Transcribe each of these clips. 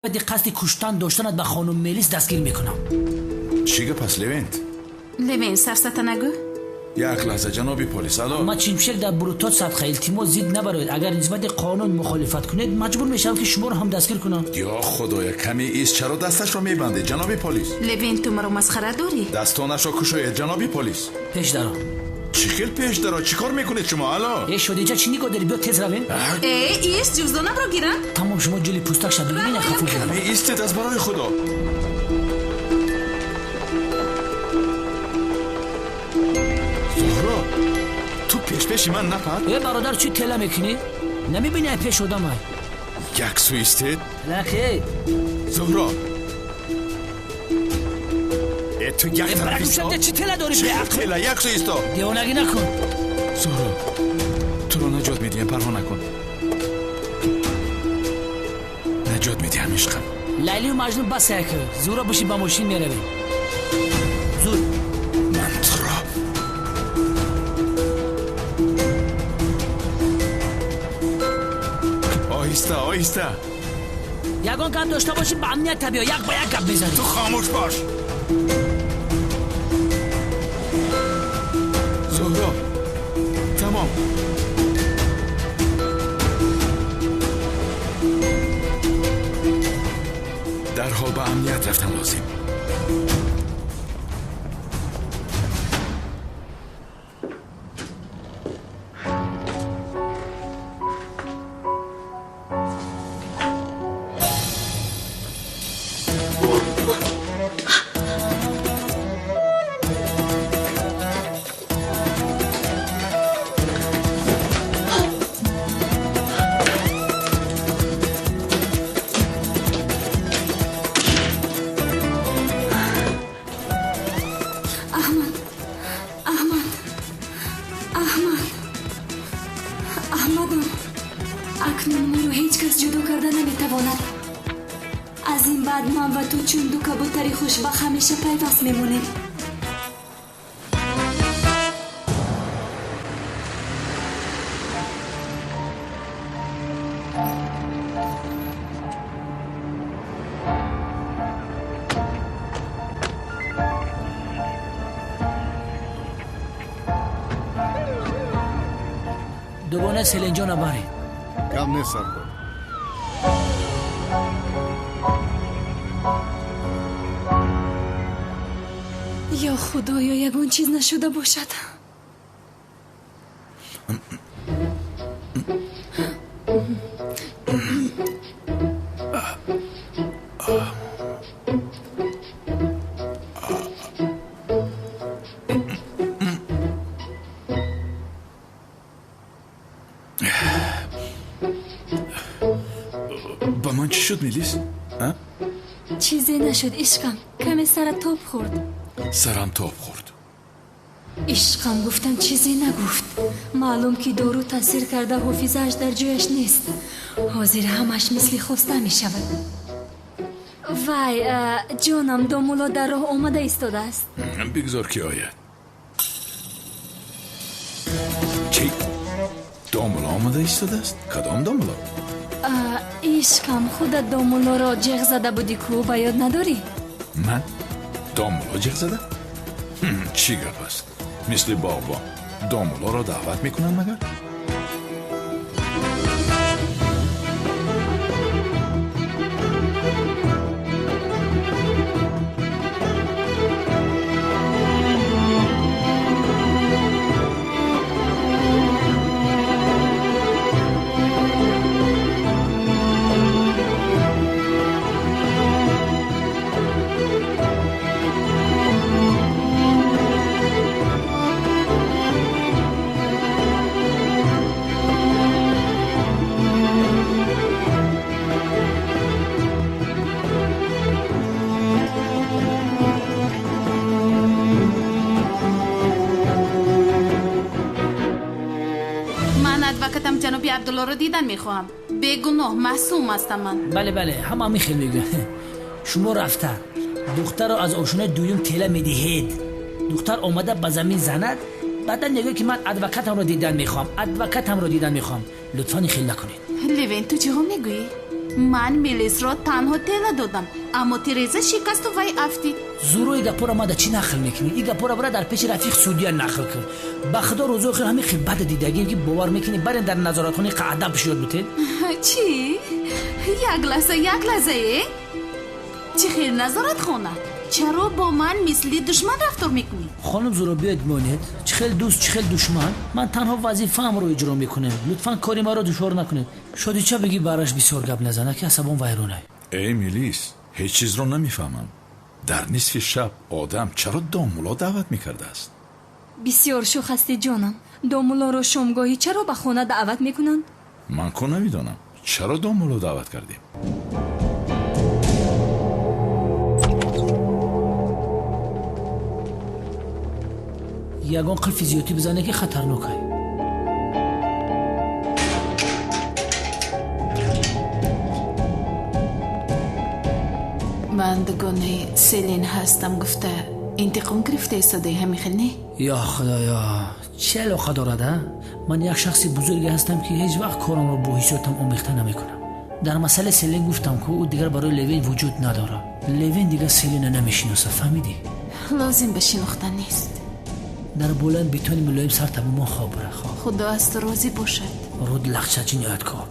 Қасди куштан доштанат ба хонум Мелис дастгир мекунам. Чӣ гап аст, Левент? Левент, сафсата нагӯ. Як лаҳза, ҷаноби полис, алло. Ман Чимшек дар Брутот садқа, илтимос зид набароед. Агар нисбати қонун мухолифат кунед, маҷбур мешавам, ки шуморо ҳам дастгир кунам. Ё худоя, каме ист, чаро дасташро мебандед, ҷаноби полис? Левент, ту маро масхара дорӣ? Дастонашро кушоед, ҷаноби полис. Пеш даро. Чӣ хел пеш даро? Чӣ кор мекунед шумо, алло? Э, шодиҷа, чӣ нигоҳ дорӣ? Биё тез равем. Э, ист, ҷуздонамро гиранд. Тамом, шумо ҷули пӯстак шаб бибинед, хафа шудам. Каме истед, аз барои худо. Зуҳро, ту пешпеши ман напар. Э, бародар, чӣ тела мекунӣ? Намебинӣ, ай пеш одамай? Як сӯ истед. Лахе. Зуҳро. Э, ту як Э, тараф исто. баракушакда чӣ тела дорӣ, Чӣ беақл? тела? Як сӯ исто. Девонагӣ накун. Зуҳро, туро наҷот медиҳам, парво накун. Наҷот медиҳам, ишқам. Лайлию Маҷнун бас як. Зуро биши ба мошин меравем. Зуд. Ман туро. Оҳиста, оҳиста. Ягон гап дошта бошӣ, ба амният табиё, як ба як гап мезанӣ. Ту хомӯш бош. Зуҳро, тамом. Дарҳол ба амният рафтан лозим. Аҳмад, Аҳмад, Аҳмад, Аҳмадам, акнун моро ҳеҷ кас ҷудо карда наметавонад. Аз ин баъд ман ва ту чун ду кабутари хушбахт ҳамеша пайваст мемонем. Дугона Селинҷона баред. Гап нест, саркор. Ё худоё, ягон чиз нашуда бошад. Ба ман чӣ шуд, Мелис? А? Чизе нашуд, ишқам, каме сарат тоб хӯрд. Сарам тоб хӯрд. Ишқам, гуфтам чизе нагуфт. Маълум ки дору таъсир карда, ҳофизааш дар ҷояш нест. Ҳозир ҳамаш мисли хоста мешавад. Вай, ҷонам, домулло дар роҳ омада истодааст. Бигзор ки ояд. Чӣ? Домулло омада истодааст? Кадом домулло? Ишқам, худат домуллоро ҷеғ зада будӣ ку, ба ёд надорӣ? Ман домулло ҷеғ зада? Чӣ гап аст? Мисли боғбон домуллоро даъват мекунанд магар? Ман адвокатам ҷаноби Абдуллоро дидан мехоҳам. Бегуноҳ, маъсум ҳастам ман. Бале, бале, ҳама ҳамин хел мегӯянд. Шумо рафта духтарро аз ошонаи дуюм тела медиҳед. Духтар омада ба замин занад, баъдан мегӯяд, ки ман адвокатамро дидан мехоҳам, адвокатамро дидан мехоҳам. Лутфан ин хел накунед. Левен, ту чиҳо мегӯӣ? Ман Мелисро танҳо тела додам, аммо тиреза шикасту вай афтид. Зурои гапора мада чӣ нақл мекунӣ? И гапора бара дар пеши рафиқ судья нақл кун. Ба худо рӯзои охир ҳамин хел бада дидагим, ки бовар мекунӣ, барен дар назоратхонаи қаъда бишёд бутед. Чӣ? Як лаҳза, як лаҳза, э? Чӣ хел назоратхона? Чаро бо ман мисли душман рафтор мекунӣ? Хонум Зуро, биёед монед. Чӣ хел дӯст, чӣ хел душман? Ман танҳо вазифаамро иҷро мекунам. Лутфан кори маро душвор накунед. Шодича бигӣ бараш бисёр гап назана, ки асабон вайронай. Эй Мелис, ҳеҷ чизро намефаҳмам. Дар нисфи шаб одам чаро домулло даъват мекардааст? Бисёр шӯх ҳастӣ, ҷонам. Домуллоро шомгоҳӣ чаро ба хона даъват мекунанд? Ман ку намедонам. Чаро домулло даъват кардем? Ягон қилфи зиёдӣ бизане, ки хатарнокай. Ман дугонаи Селин ҳастам гуфта интиқом гирифта истодаи, ҳамин хел не? Ё худоё, чӣ алоқа дорад, а? Ман як шахси бузурге ҳастам, ки ҳеҷ вақт корамро бо ҳиссиётам омехта намекунам. Дар масъалаи Селин гуфтам, ки ӯ дигар барои Левин вуҷуд надорад. Левин дигар Селина намешиносад, фаҳмидӣ? Лозим ба шинохтан нест. Дар болои бетони мулоим сар табумон хоб бара, хоб. Худо аз ту розӣ бошад. Руд лақча ҷинояткор.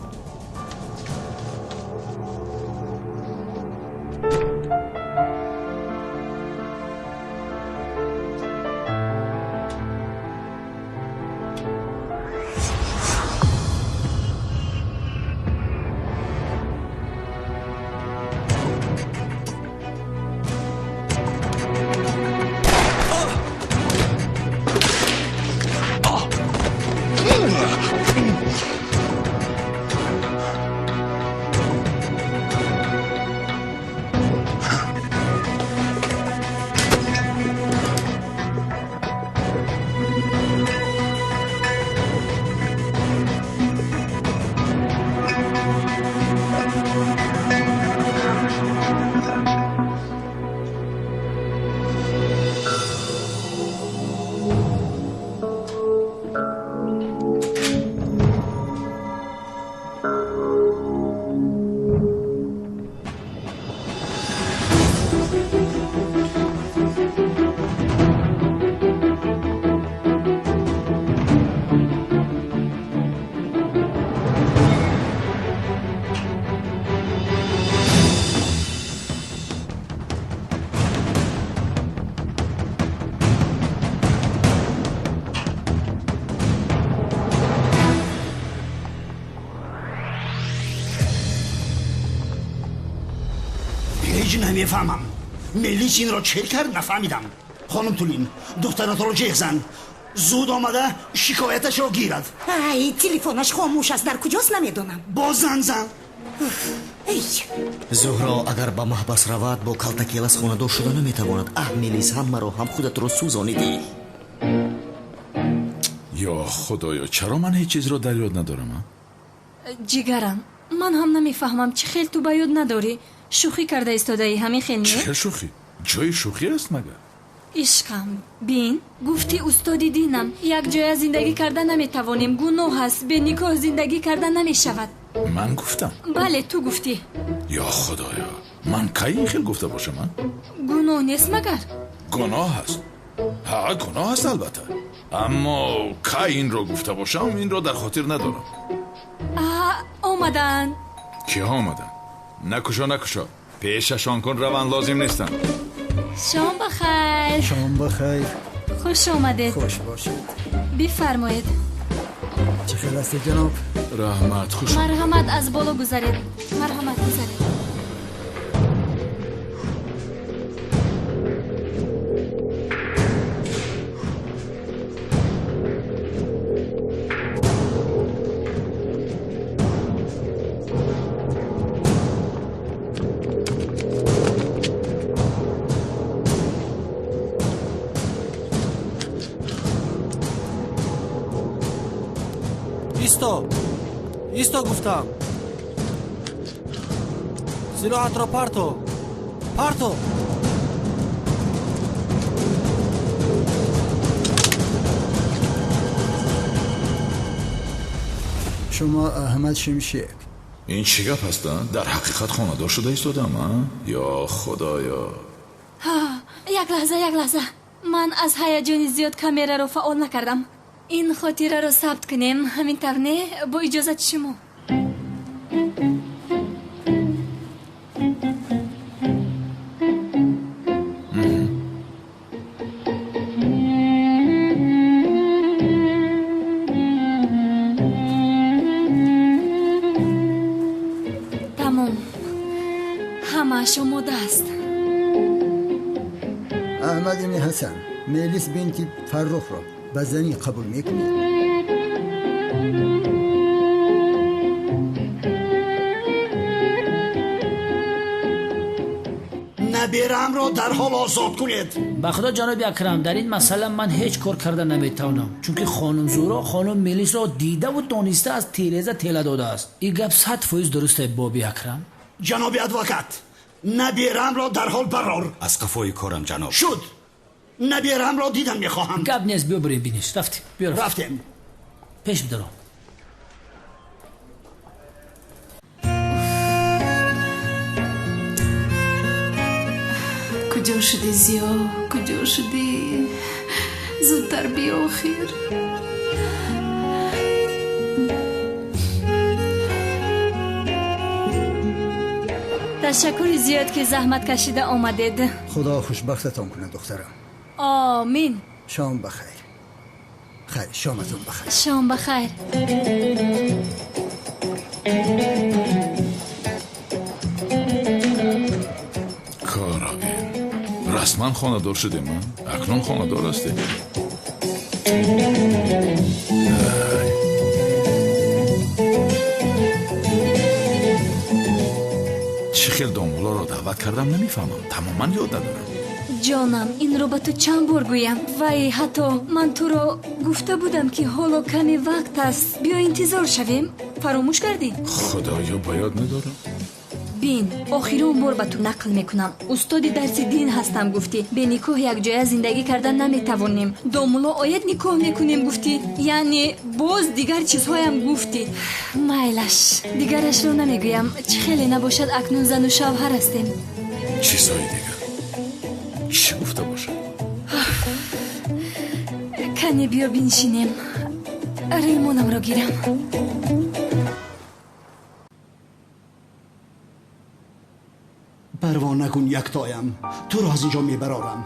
Намефаҳмам. Мелис инро чел кард, нафаҳмидам. Хонум Тулин, духтаратро ҷеғ зан. Зуд омада шикояташро гирад. Ай, телефонаш хомӯш аст, дар куҷост намедонам. Боз занг зан. Зуҳро агар ба маҳбас равад, бо калтакелас хонадор шуда наметавонад. Аҳ, Мелис, ҳамаро ҳам худатро сӯзонидӣ. Ё худоё, чаро ман ҳеҷ чизро дар ёд надорам? Ҷигарам, ман ҳам намефаҳмам, чӣ хел ту ба ёд надорӣ. Шӯхӣ карда истодаӣ, ҳамин хел не? Чӣ шӯхӣ? Ҷои шӯхӣ аст магар? Ишқам, бин, гуфти устоди динам, якҷоя зиндагӣ карда наметавонем, гуноҳ аст, бе никоҳ зиндагӣ карда намешавад. Ман гуфтам? Бале, ту гуфтӣ. Ё худоё, ман кай ин хел гуфта бошам, а? Гуноҳ нест магар? Гуноҳ аст. Ҳа, гуноҳ аст албатта. Аммо кай инро гуфта бошам, инро дар хотир надорам. Омаданд. Киҳо омаданд? Накушо, накушо. Пешашон кун, раванд лозим нестанд. Шом бахайр. Шом бахайр. Хуш омадед. Хуш бошед. Бифармоед. Чӣ хел ҳастед, ҷаноб? Раҳмат, хуш. Марҳамат, аз боло гузаред. Марҳамат, гузаред. Исто! Исто гуфтам! Силоҳатро парто! Парто! Шумо Аҳмад Шимшек, Ин чӣ гап аст? Дар ҳақиқат хонадор шуда истодам, а? Ё худоё! Як лаҳза, як лаҳза. Ман аз ҳаяҷони зиёд камераро фаъол накардам. Ин хотираро сабт кунем, ҳамин тавр не? Бо иҷозати шумо. Тамом, ҳамааш омода аст. Аҳмад ибни Ҳасан, Мелис бинти Фаррухро ба занӣ қабул мекунед? Набераамро дарҳол озод кунед. Ба худо ҷаноби Акрам, дар ин масъала ман ҳеҷ кор карда наметавонам, чунки хонум Зуҳро хонум Мелисро дидаву дониста аз тиреза тела додааст. Ин гап 100% дуруст е, боби Акрам. Ҷаноби адвокат, набераамро дарҳол барор. Аз қафои корам, ҷаноб. Шуд. Набераамро дидан мехоҳам. Гап нест, биё бирем биниш. Рафтем, биё рафтем. Рафтем. Пеш бидаро. Куҷо шудӣ, Зиё? Куҷо шудӣ? Зудтар биё, охир. Ташаккури зиёд, ки заҳмат кашида омадед. Худо хушбахтатон кунад, духтарам. Омин. Шом бахайр. Хайр, шоматон бахайр. Шом бахайр. Коробин, расман хонадор шудем, а? Акнун хонадор ҳастем. Чӣ хел домулоро даъват кардам намефаҳмам, тамоман ёд надорам. Ҷонам, инро ба ту чанд бор гӯям? Вай, ҳатто ман туро гуфта будам, ки ҳоло каме вақт аст, биё интизор шавем. Фаромӯш кардӣ? Худоё, ба ёд надорам. Бин, охирон бор ба ту нақл мекунам. Устоди дарси дин ҳастам гуфтӣ. Бе никоҳ якҷоя зиндагӣ кардан наметавонем. Домуло ояд никоҳ мекунем гуфтӣ. Яъне боз дигар чизҳоям гуфтӣ. Майлаш, дигарашро намегӯям. Чӣ хеле набошад, акнун зану шавҳар ҳастем. Чизҳои дигар чӣ гуфта бошад? Кане биё биншинем, римонамро гирам. Парво накун, яктоям, туро аз инҷо мебарорам.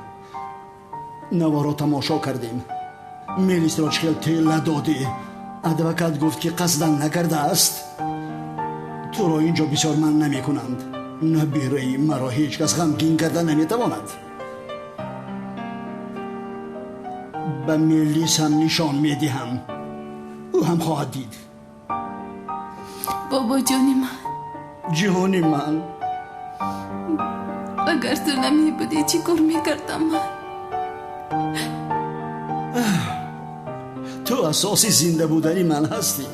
Наворо тамошо кардем. Мелисро чӣ хел тела додӣ. Адвокат гуфт, ки қасдан накардааст. Туро инҷо бисёр ман намекунанд. Набираи маро ҳеҷ кас ғамгин карда наметавонад. Ба Мелис ҳам нишон медиҳам, ӯ ҳам хоҳад дид. Бобоҷони ман, ҷиҳони ман, агар ту намебудӣ, чӣ кор мекардам ман? Ту асоси зинда будани ман ҳастӣ.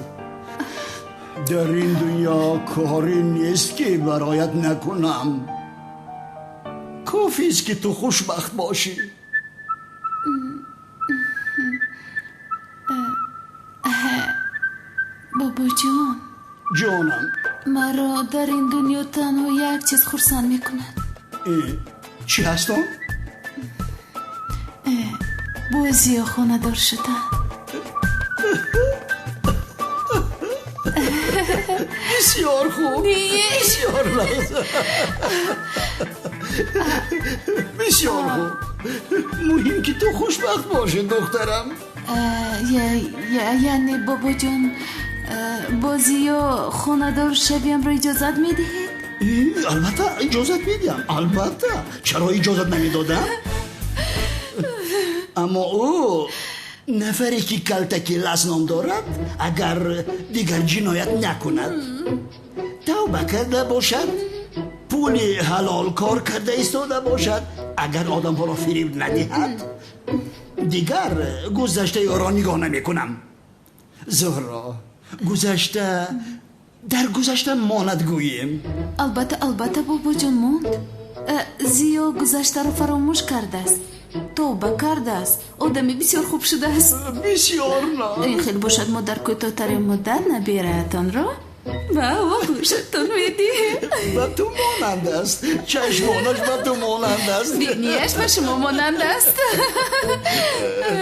Дар ин дунё коре нест, ки бароят накунам. Кофист, ки ту хушбахт бошӣ. Бобоҷон. Ҷонам. Маро дар ин дунё танҳо як чиз хурсанд мекунад. Чӣ ҳаст он? Бо Зиё хонадор шудан. Бисёр хуб, бисёр лаҳза, бисёр хуб. Муҳим, ки ту хушбахт бошӣ, духтарам. Яъне, бобоҷон, бо Зиё хонадор шавиямро иҷозат медиҳед? Албатта, иҷозат медиҳам, албатта. Чаро иҷозат намедодам? Аммо ӯ нафаре, ки калтаки лас ном дорад, агар дигар ҷиноят накунад, тавба карда бошад, пули ҳалол кор карда истода бошад, агар одамҳоро фириб надиҳад, дигар гузаштаи ӯро нигоҳ намекунам. Зуҳро, гузашта дар гузашта монад, гӯем. Албатта, албатта, бобоҷон, монд. Зиё гузаштаро фаромӯш кардааст, тавба кардааст, одами бисёр хуб шудааст. Бисёр. Ин хел бошад, мо дар кӯтоҳтарин муддат набераатонро Ба оғӯшатон медиҳем. Ба ту монанд аст, чашмонаш ба ту монанд аст, бинияш ба шумо монанд аст.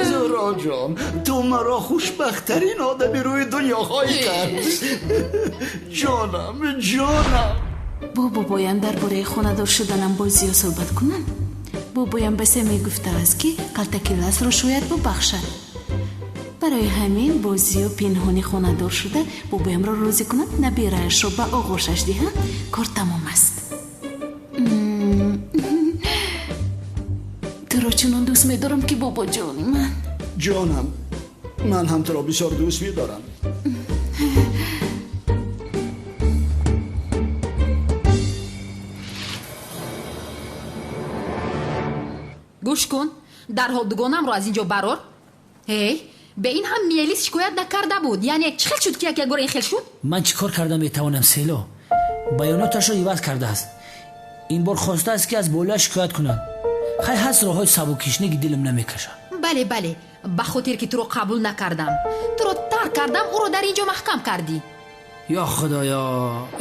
Зуҳро ҷон, ту маро хушбахттарин одами рӯи дунё хоҳӣ кард. Ҷонам, ҷонам. Бо бобоям дар бораи хонадор шуданам бо Зиё суҳбат кунам. Бобоям басе мегуфтааст, ки Калтакиласро шояд бубахшад. Барои ҳамин бо Зиё пинҳонӣ хонадор шуда бобоямро розӣ кунад, набираашро ба оғӯшаш диҳам, кор тамом аст. Туро чунон дӯст медорам, ки бобоҷони ман. Ҷонам, ман ҳам туро бисёр дӯст медорам. Гӯш кун, дарҳол дугонамро аз ин ҷо барор. Эй, бе ин ҳам Мелис шикоят накарда буд. Яъне чӣ хел шуд, ки як ягора ин хел шуд? Ман чӣ кор карда метавонам, Село? Баёноташро иваз кардааст. Ин бор хостааст, ки аз болоя шикоят кунад. Хай, ҳаст роҳҳои сабуккишне, ки дилам намекашад. Бале, бале, ба хотир ки туро қабул накардам, туро тарк кардам, ӯро дар ин ҷо маҳкам кардӣ. Ё худоё,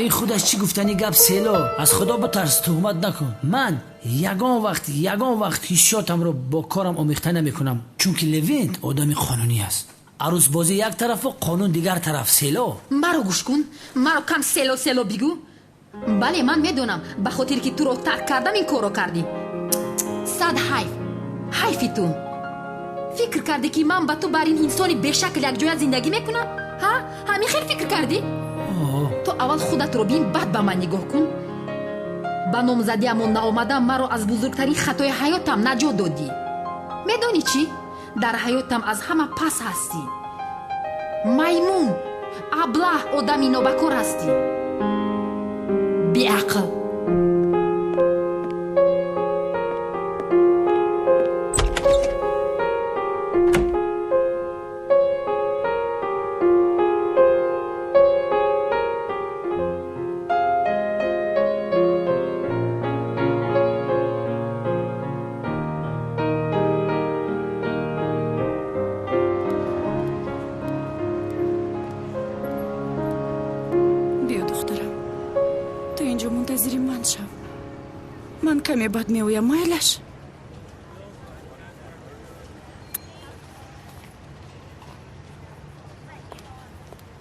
ин худаш чӣ гуфтани гап, Село? Аз худо битарс, туҳмат накун. Ман ягон вақт, ягон вақт ҳиссиётамро бо корам омехта намекунам, чунки Левент одами қонунӣ аст. Арӯсбозӣ як тарафу қонун дигар тараф, Село. Маро гӯш кун, маро кам Село Село бигӯ. Бале, ман медонам, ба хотир ки туро тарк кардам ин корро кардӣ. Сад ҳайф, ҳайфи ту. Фикр кардӣ, ки ман ба ту бар ин инсони бешакл якҷоя зиндагӣ мекунам? Ҳа, ҳамин хел фикр кардӣ? Ту аввал худатро бин, баъд ба ман нигоҳ кун. Ба номзадиамон наомадам маро аз бузургтарин хатои ҳаётам наҷот додӣ. Медонӣ чӣ? Дар ҳаётам аз ҳама пас ҳастӣ. Маймун, аблаҳ, одами нобакор ҳастӣ, беақл. Биё, духтарам, ту инҷо мунтазири ман шав. Ман каме баъд меоям, майлаш?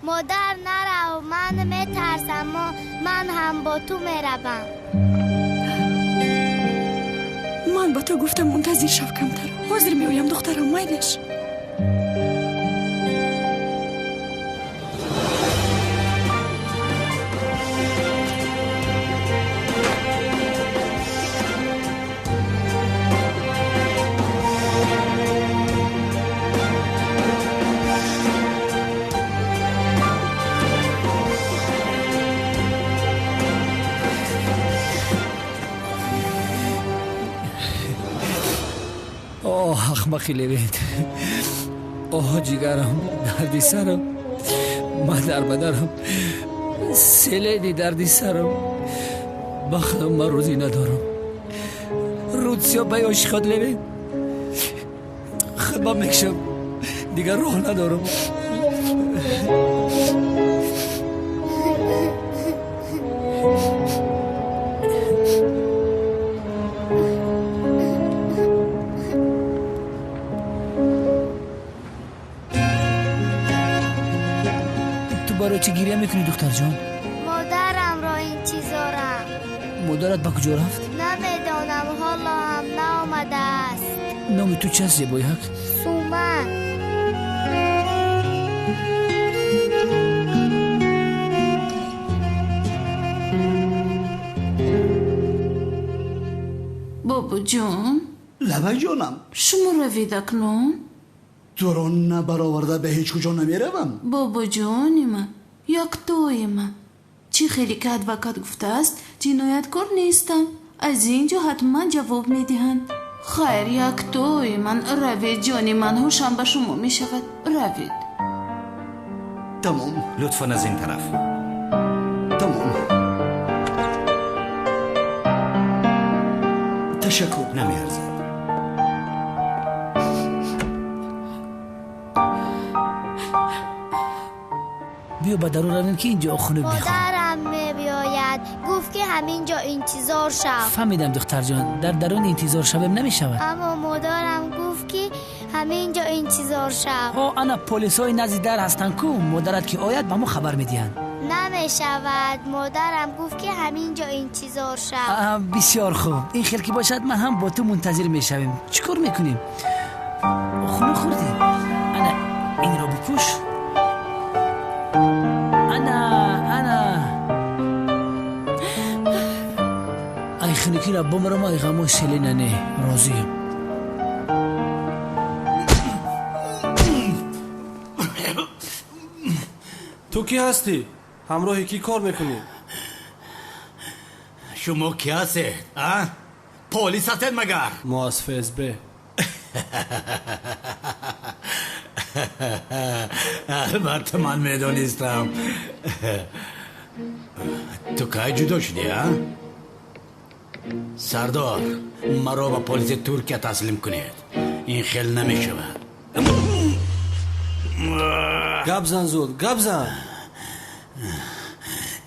Модар, нарав, ман метарсам. Ман ҳам бо ту меравам. Ман ба ту гуфтам, мунтазир шав камтар. Ҳозир меоям, духтарам, майлаш? Оҳ, ахмақи Левент, оҳ, ҷигарам, дарди сарам, ман дар бадарам, селени дарди сарам. Ба худо, ман рӯзӣ надорам. Рӯдсиё ба ёши худ, Левент, худма мекушам, дигар роҳ надорам. Ту барои чӣ гиря мекунӣ, духтарҷон? Модарамро интизорам. Модарат ба куҷо рафт? Намедонам, ҳоло ҳам наомадааст. Номи ту чист, зебояк? Суман. Бобоҷон. Лабай, ҷонам. Шумо равед акнун. Туро набароварда ба ҳеҷ куҷо намеравам. Бобоҷони ман, яктои ман, чӣ хеле ки адвокат гуфтааст, ҷинояткор нестам. Аз ин ҷо ҳатман ҷавоб медиҳанд. Хайр, яктои ман, равед, ҷони ман, ҳушам ба шумо мешавад. Равед. Тамом. Лутфан аз ин тараф. Тамом, ташаккур. Намеарзад. Биё ба дарун равем, ки инҷо хунук мехӯрем. Модарам мебиёяд, гуфт ки ҳамин ҷо интизор шав. Фаҳмидам, духтарҷон, дар дарун интизор шавем намешавад. Аммо модарам гуфт ки ҳамин ҷо интизор шав. Ҳо, ана полисҳои назди дар ҳастанд ку, модарат ки ояд ба мо хабар медиҳанд. Намешавад, модарам гуфт ки ҳамин ҷо интизор шав. Бисёр хуб, ин хел ки бошад ман ҳам бо ту мунтазир мешавем. Чӣ кор мекунем? Хунук хӯрдем. Ана инро бипӯш. Ана ана ай хунукиро бумрам, ай ғамои Селина не розием. Ту кӣ ҳастӣ? Ҳамроҳи кӣ кор мекунӣ? Шумо кӣ ҳастед, а? Полис ҳастед магар? Мо аз ФСБ. Албатта ман медонистам. Ту кай ҷудо шудӣ, а? Сардор, маро ба полиси Туркия таслим кунед. Ин хел намешавад. Гап зан зуд, гап зан.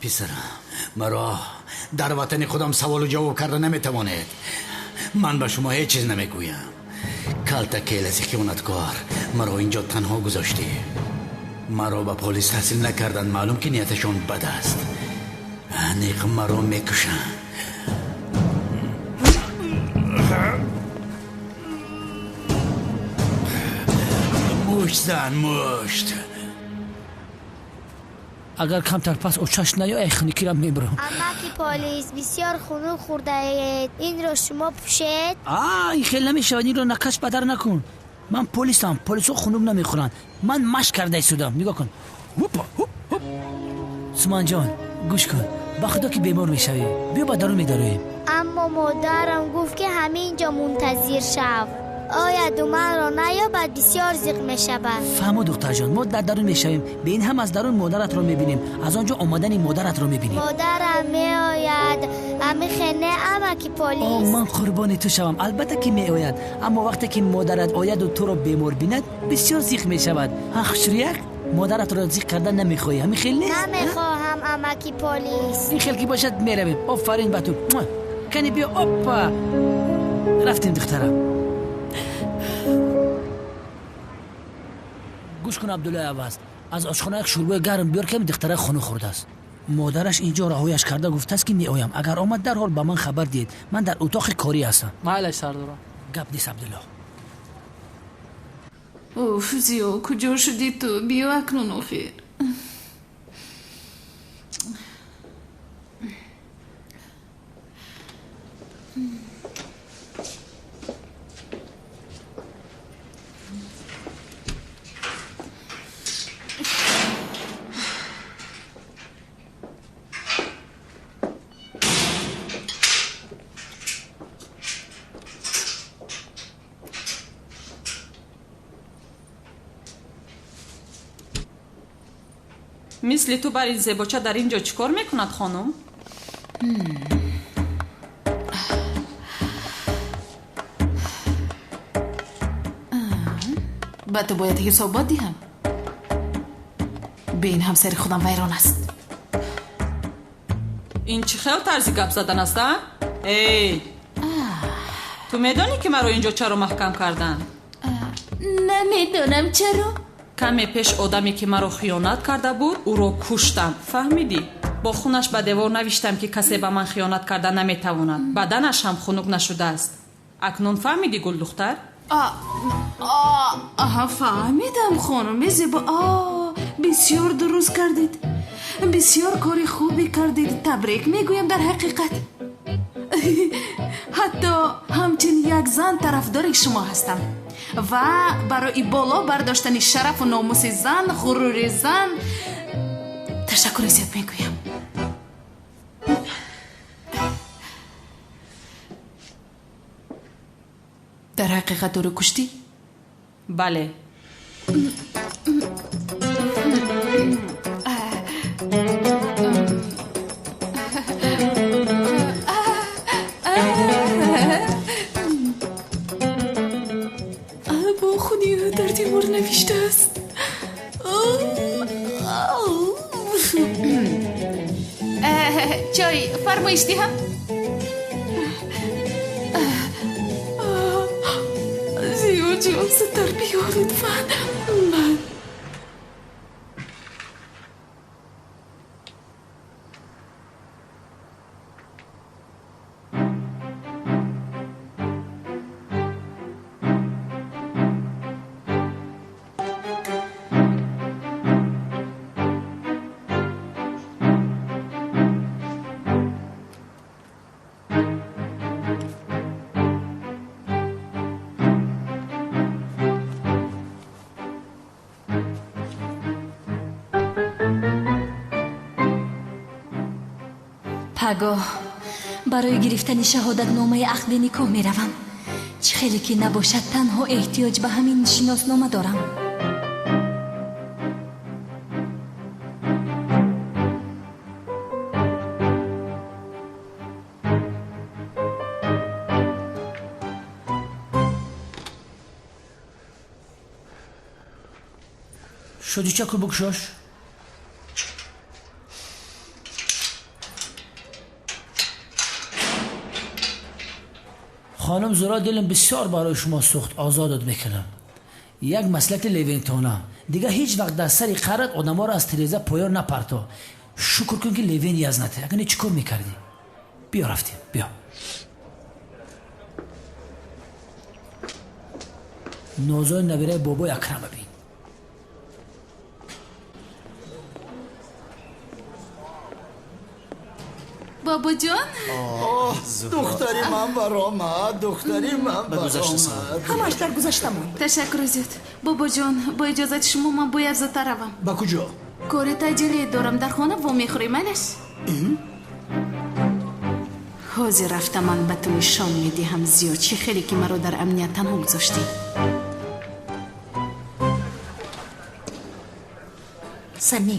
Писарам, маро дар ватани худам саволу ҷавоб карда наметавонед. Ман ба шумо ҳеҷ чиз намегӯям. Калта келаси хиёнаткор, маро инҷо танҳо гузоштӣ. Маро ба полис таслим накарданд, маълум ки нияташон бад аст. Аниқ маро мекушанд. Мушт зан, мушт. Агар камтар пас очаш наёй, хунукиро мебурам. Амаки полис, бисёр хунук хӯрдаед. Инро шумо пӯшед? А, ин хел намешавад, инро накаш бадар накун. Ман полисам, полисҳо хунук намехӯранд. Ман машқ карда истодам. Нигоҳ кун. Ҳуп ҳуп ҳуп. Суманҷон, гӯш кун. Ба худо ки бемор мешавӣ. Биё ба дарун медароем. Аммо модарам гуфт ки ҳамин ҷо мунтазир шав. Ояду манро наёбад, бисёр зиқ мешавад. Фаҳмо, духтарҷон, мо дар дарун мешавем. Бе ин ҳам аз дарун модаратро мебинем. Аз он ҷо омадани модаратро мебинем. Модарам меояд. Амихе не, амаки полис. О, ман қурбони ту шавам. Албатта ки меояд. Аммо вақте ки модарат ояду туро бемор бинад, бисёр зиқ мешавад. Ҳа, хушрӯяк, модаратро зиқ кардан намехоҳӣ, ҳамин хел нест? Намехоҳам, амаки полис. Ин хел ки бошад меравем. Офарин ба ту. Кани биё, оппа. Рафтем, духтарам. Гӯш кун, Абдуллои Аваз, аз ошхона як шӯрбои гарм биёр, ками духтара хунук хӯрдааст. Модараш инҷо раҳояш карда гуфтааст ки меоям. Агар омад, дарҳол ба ман хабар диҳед. Ман дар утоқи корӣ ҳастам. Майлаш, сардора. Гап нест, Абдулло. Уф, Зиё, куҷо шудӣ ту? Биё акнун охир. Мисли ту бар ин зебоча дар ин ҷо чӣ кор мекунад, хонум? Ба ту бояд ҳисобот диҳам. Бе ин ҳамсари худам вайрон аст. Ин чӣ хел тарзи гап задан аст, а? Эй, ту медонӣ ки маро ин ҷо чаро маҳкам карданд? Намедонам чаро. Каме пеш одаме ки маро хиёнат карда буд, ӯро куштам. Фаҳмидӣ? Бо хунаш ба девор навиштам ки касе ба ман хиёнат карда наметавонад. Баданаш ҳам хунук нашудааст. Акнун фаҳмидӣ, гулдухтар? Аҳа, фаҳмидам, хонуми зебо. Бисёр дуруст кардед. Бисёр кори хубе кардед. Табрик мегӯям дар ҳақиқат. Ҳатто ҳамчун як зан тарафдори шумо ҳастам. Ва барои боло бардоштани шарафу номуси зан, ғурури зан ташаккури зиёд мегӯям. Дар ҳақиқат ӯро куштӣ? Бале. Бо хуни ӯ дар девор навиштааст. Чой фармоиш диҳам? Зиёҷон, зудтар биё, лутфан. Ман Пагоҳ барои гирифтани шаҳодатномаи ақди никоҳ меравам. Чӣ хеле ки набошад, танҳо эҳтиёҷ ба ҳамин шиноснома дорам. Шодичаку букшош. Хонум Зура, дилам бисёр барои шумо сӯхт, озодат мекунам. Як маслиҳати Левентона. Дигар ҳеҷ вақт дар сари қарат одаморо аз тиреза поён напарто. Шукр кун, ки Левен язнате. Агар не, чӣ кор мекардӣ? Биё, рафтем, биё. Нозои набираи бобои Акрама бин. Бобоҷон, духтари ман баромад, духтари ман баромад. Ҳамааш дар гузашта монд. Ташаккур зиёд, бобоҷон. Бо иҷозати шумо ман бояд зудтар равам. Ба куҷо? Кори таъҷилие дорам, дар хона вомехӯрем, майлаш? Ҳозир рафта ман ба ту нишон медиҳам, зиёд, чӣ хеле ки маро дар амният танҳо гузоштӣ. Сами,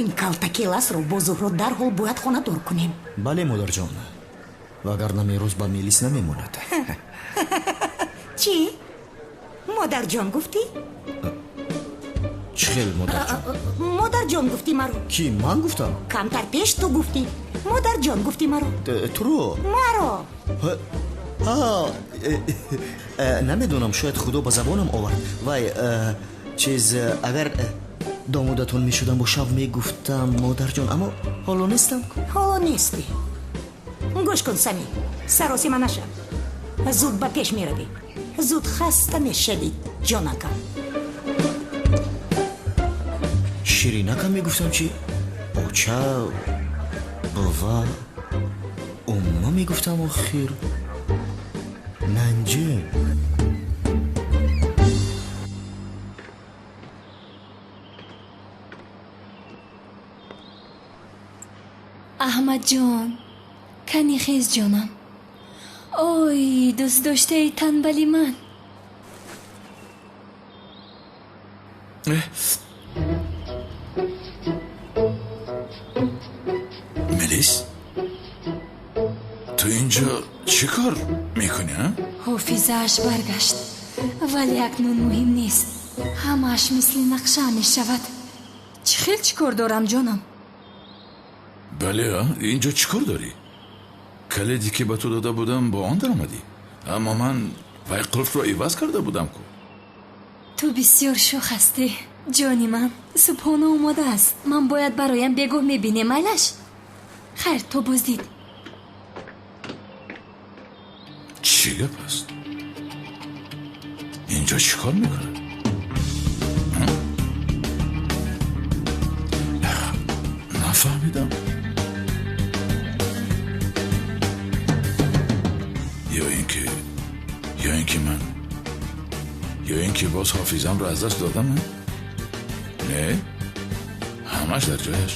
ин калтакеласро бо Зуҳро дарҳол бояд хонадор кунем. Бале, модарҷон, вагарна мероз ба Мелис намемонад. Чӣ? Модарҷон гуфтӣ? Чӣ хел модарҷон? Модарҷон гуфтӣ маро. Кӣ, ман гуфтам? Камтар пеш ту гуфтӣ. Модарҷон гуфтӣ маро. Туро? Маро. Намедонам, шояд Худо ба забонам овард. Вай, чиз, агар домодатон мешудам, бо шав мегуфтам модарҷон, аммо ҳоло нестам. Ҳоло нестӣ. Гӯш кун, Сами, саросима нашав. Зуд ба пеш меравӣ, зуд хаста мешавӣ, ҷонакам. Ширинакам мегуфтам чӣ? Оча, бува, умма мегуфтам охир. Нанҷа. Аҳмадҷон, кани хез, ҷонам. Ой, дӯстдоштаи танбали ман. Мелис, ту инҷо чӣ кор мекунӣ, а? Ҳофизааш баргашт, вале акнун муҳим нест. Ҳамааш мисли нақша мешавад. Чӣ хел чӣ кор дорам, ҷонам? Бале, инҷо чӣ кор дорӣ? Калиде ки ба ту дода будам, бо он даромадӣ, аммо ман вай қулфро иваз карда будам ку. Ту бисёр шӯх ҳастӣ, ҷони ман. Субҳона омода аст. Ман бояд бароям, бегоҳ мебинем, майлаш? Хайр, то боздид. Чӣ гап аст? Инҷо чӣ кор мекунад? Нафаҳмидам. Ё ин ки ман, ё ин ки боз ҳофизамро аз даст додам? Не, ҳамаш дар ҷояш.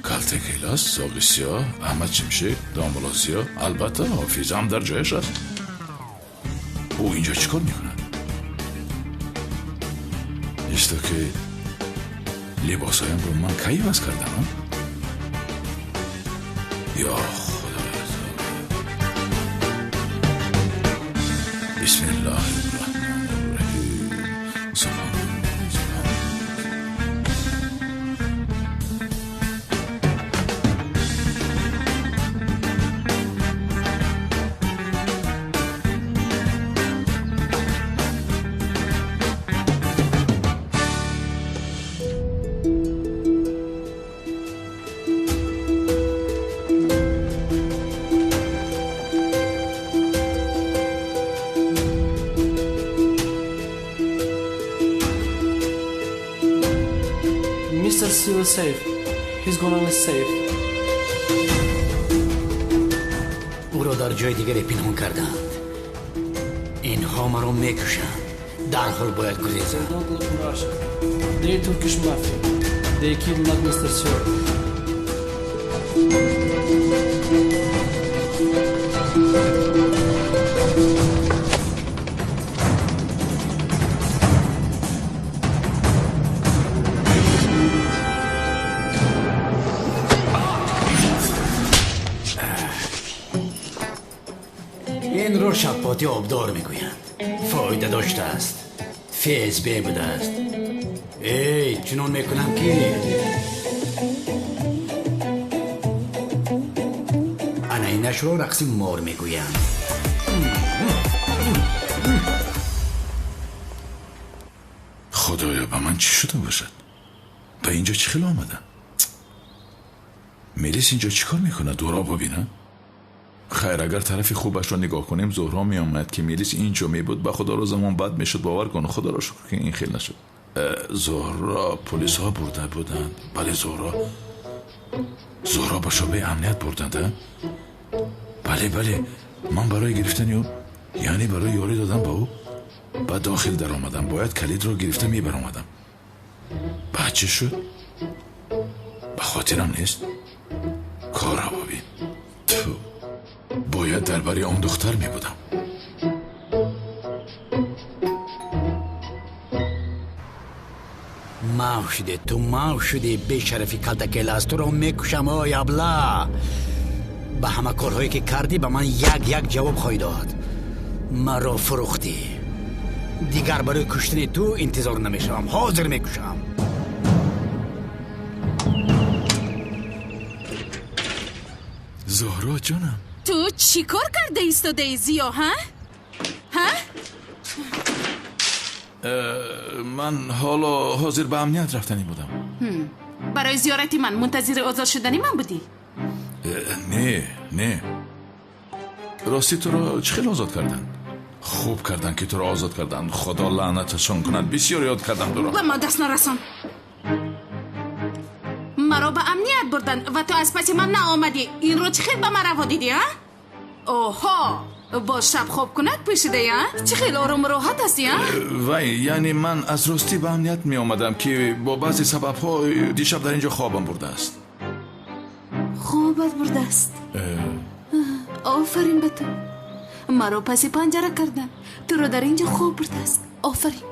Калтакелас, соғи сиёҳ, Аҳмад Шимшек, домулло Зиё, албатта ҳофизам дар ҷояш аст. Ӯ инҷо чӣ кор мекунад? Исто ки либосҳоямро ман кай иваз кардам? Ё Худоя! Бисмиллоҳир-раҳмонир-раҳим. Субҳон. Mr. Seal is safe. He's gonna be safe. Ӯро дар ҷои дигаре пинҳон карданд. Инҳо маро мекушанд. Дарҳол бояд гурезам. They don't look in Russia. They Turkish mafia. They kidnap Mr. Seal. Инро шаппоти обдор мегӯянд. Фоида доштааст. ФСБ будааст. Эй, чунон мекунам ки ана инашро рақси мор мегӯянд. Худоё, ба ман чӣ шуда бошад? Ба инҷо чӣ хел омадам? Мелис инҷо чӣ кор мекунад? Ӯро бибинам? Хайр, агар тарафи хубашро нигоҳ кунем, Зуҳро меомад ки Мелис инҷо мебуд, ба худо рӯзамон бад мешуд. Бовар кун, худоро шукр ки ин хел нашуд. Зуҳро полисҳо бурда буданд. Бале, Зуҳро ба шӯъбаи амният бурданд. Бале, бале, ман барои гирифтани ӯ, яъне барои ёрӣ додан ба ӯ, ба дохил даромадам. Бояд калидро гирифта мебаромадам. Баъд чӣ шуд? Ба хотирам нест. Корро бибин. Ту бояд дар бари он духтар мебудам. Мав шуде, ту мав шуди, бешарафи калтакелас, туро мекушам, ой абла. Ба ҳама корҳое ки кардӣ ба ман як-як ҷавоб хоҳӣ дод. Маро фурӯхтӣ. Дигар барои куштани ту интизор намешавам. Ҳозир мекушам. Зуҳро ҷонам, ту чӣ кор карда истодаӣ, Зиё, ҳа? Ҳа? Ман ҳоло ҳозир ба амният рафтанӣ будам. Барои зиёрати ман мунтазири озод шудани ман будӣ? Не, не. Ростӣ туро чӣ хел озод карданд? Хуб карданд ки туро озод карданд. Худо лаънаташон кунад. Бисёр ёд кардам туро. Ба ман даст нарасон. Маро ба амният бурданд ва ту аз паси ман наомадӣ. Инро чӣ хел ба ман раво дидӣ, а? Оҳо, боз шаб хоб кунак пӯшидаӣ, а? Чӣ хел орому роҳат ҳастӣ, а? Вай, яъне ман аз ростӣ ба амният меомадам ки бо баъзе сабабҳо дишаб дар ин ҷо хобам бурдааст. Хобат бурдааст? Офарин ба ту. Маро паси панҷара карданд. Туро дар ин ҷо хоб бурдааст. Офарин.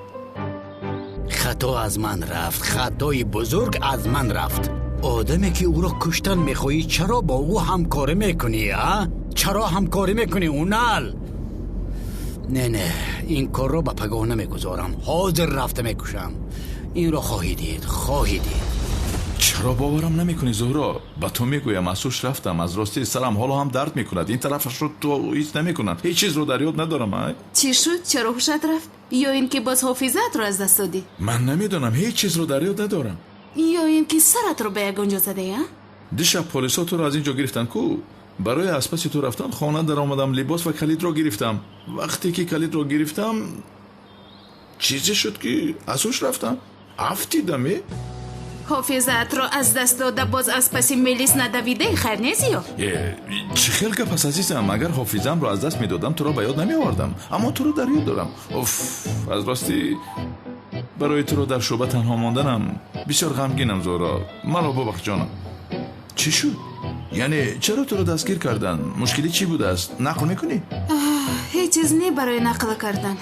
Хато аз ман рафт. Хатои бузург аз ман рафт. Одаме ки ӯро куштан мехоҳӣ, чаро бо ӯ ҳамкорӣ мекунӣ, а? Чаро ҳамкорӣ мекунӣ, Унал? Не, не, ин корро ба пагоҳ намегузорам. Ҳозир рафта мекушам. Инро хоҳӣ дид, хоҳӣ дид. Чаро боварам намекунӣ, Зуҳро? Ба ту мегӯям, аз ҳуш рафтам. Аз ростӣ сарам ҳоло ҳам дард мекунад. Ин тарафашро ту ҳис намекунам. Ҳеҷ чизро дар ёд надорам. Чӣ шуд? Чаро ҳушат рафт? Ё ин ки боз ҳофизаатро аз даст додӣ? Ман намедонам, ҳеҷ чизро дар ёд надорам. Ё ин ки саратро ба ягон ҷо задаӣ, а? Дишаб полисҳо туро аз ин ҷо гирифтанд ку. Барои аз паси ту рафтан хона даромадам, либос ва калидро гирифтам. Вақте ки калидро гирифтам, чизе шуд ки аз ҳуш рафтам. Афтидам, е? Ҳофизаатро аз даст дода боз аз паси Мелис надавидаи, хайр не, Зиё? Чӣ хел гап аст, азизам? Агар ҳофизаамро аз даст медодам, туро ба ёд намеовардам. Аммо туро дар ёд дорам. Уф, аз ростӣ барои туро дар шӯъба танҳо монданам бисёр ғамгинам, Зуҳро. Маро бубахш, ҷонам. Чӣ шуд? Яъне чаро туро дастгир карданд? Мушкилӣ чӣ будааст? Нақл мекунӣ? Ҳеҷ чиз не барои нақл кардан.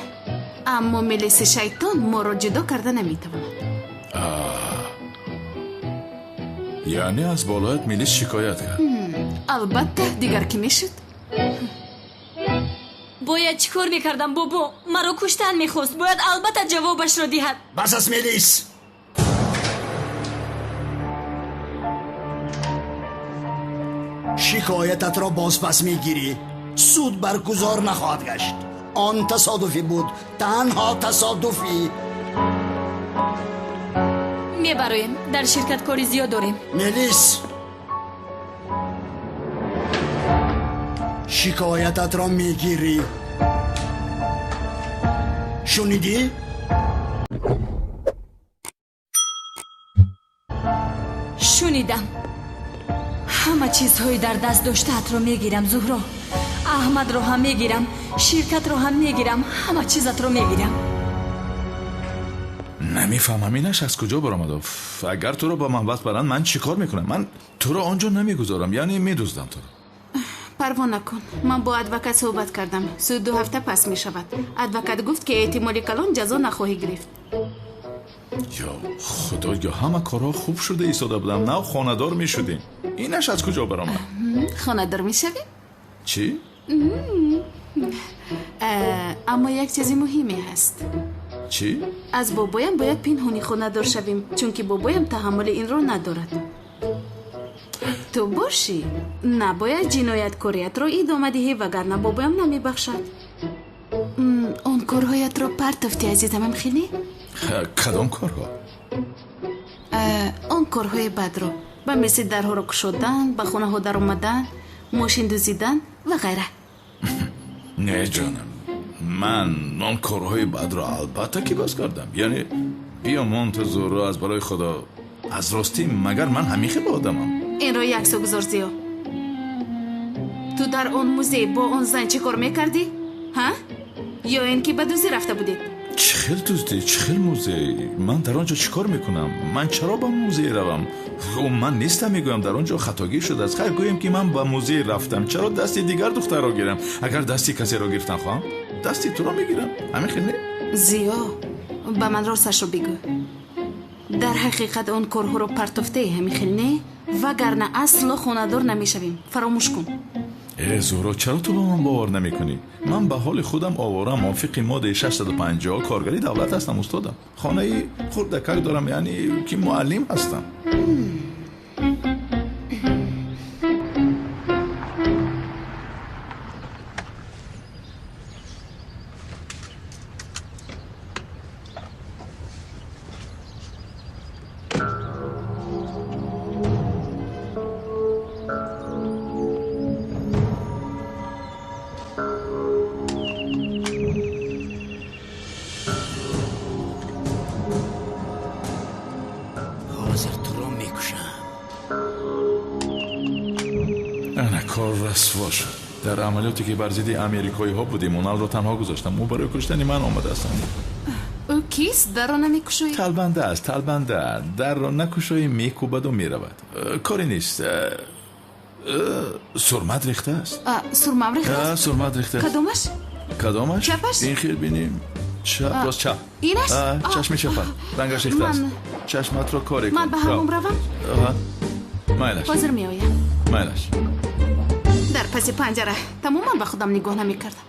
Аммо Мелиси шайтон моро ҷудо карда наметавонад. Яъне аз болоят Мелис шикоят кард? Албатта, дигар кӣ мешуд? Бояд чӣ кор мекардам, бобо? Маро куштан мехост. Бояд албатта ҷавобашро диҳад. Бас аст, Мелис. Шикоятатро бозпас мегирӣ. Суд баргузор нахоҳад гашт. Он тасодуфӣ буд, танҳо тасодуфӣ. Мебароем, дар ширкат кори зиёд дорем. Мелис, шикоятатро мегирӣ. Шунидӣ? Шунидам. Ҳама чизҳои дар даст доштаатро мегирам, Зуҳро. Аҳмадро ҳам мегирам, ширкатро ҳам мегирам, ҳама чизатро мегирам. Намефаҳмам инаш аз куҷо баромад. Агар туро ба маҳбас баранд, ман чӣ кор мекунам? Ман туро он ҷо намегузорам, яъне медуздам туро. Парво накун, ман бо адвокат суҳбат кардам. Суд 2 ҳафта пас мешавад. Адвокат гуфт, ки эҳтимоли калон ҷазо нахоҳӣ гирифт. Ё худо, ё ҳама корҳо хуб шуда истода будам, нав хонадор мешудем. Инаш аз куҷо баромад? Хонадор мешавем? Чӣ? Аммо як чизи муҳиме ҳаст. Чӣ? Аз бобоям бояд пинҳонӣ хонадор шавем, чунки бобоям таҳаммули инро надорад. Ту бошӣ, набояд ҷинояткориятро идома диҳӣ, вагарна бобоям намебахшад. Он корҳоятро партофтӣ, азизамам, хеле? Кадом корҳо? Он корҳои бадро, ба мисли дарҳоро кушодан, ба хонаҳо даромадан, мошин дузидан ва ғайра. Не, ҷонам, ман он корҳои бадро албатта ки бас кардам. Яъне биё мон ту Зуҳро, аз барои худо, аз ростӣ магар ман ҳамин хел одамам? Инро яксо гузор, Зиё. Ту дар он музей бо он зан чӣ кор мекардӣ? Ҳа? Ё ин ки ба дуздӣ рафта будед? Чӣ хел дуздӣ? Чӣ хел музей? Ман дар он ҷо чӣ кор мекунам? Ман чаро ба музей равам? Ман нестам, мегӯям, дар он ҷо хатогӣ шудааст. Хайр, гӯем ки ман ба музей рафтам. Чаро дасти дигар духтарро гирам? Агар дасти касеро гирифтан хоҳам, дасти туро мегирам. Ҳамин хел не? Зиё, ба ман росташро бигӯ. Дар ҳақиқат он корҳоро партофтаи, ҳамин хел не? Вагарна асло хонадор намешавем. Фаромӯш кун. Э, Зуҳро, чаро ту ба ман бовар намекунӣ? Ман ба ҳоли худам овора, мувофиқи моддаи 650 коргари давлат ҳастам, устодам. Хонаи хурдакак дорам, яъне ки муаллим ҳастам. Дар амалиёте ки бар зидди америкоиҳо будем, оналро танҳо гузоштам. Ӯ барои куштани ман омадааст. Ӯ кист? Дарро намекушоӣ? Талбанда аст, талбанда. Дарро накушоӣ, мекӯбаду меравад. Коре нест. Сурмат рехтааст. Сурмам рехтааст? Сурмат рехтааст. Кадомаш? Кадомаш? Чапаш? Ин хел бинем. Чап, рост чап. Инаш? Чашми чапат. Рангаш рехтааст. Чашматро коре кун. Ман ба ҳамом равам? Майлаш. Ҳозир меоям. Майлаш. Дар паси панҷара тамоман ба худам нигоҳ намекардам.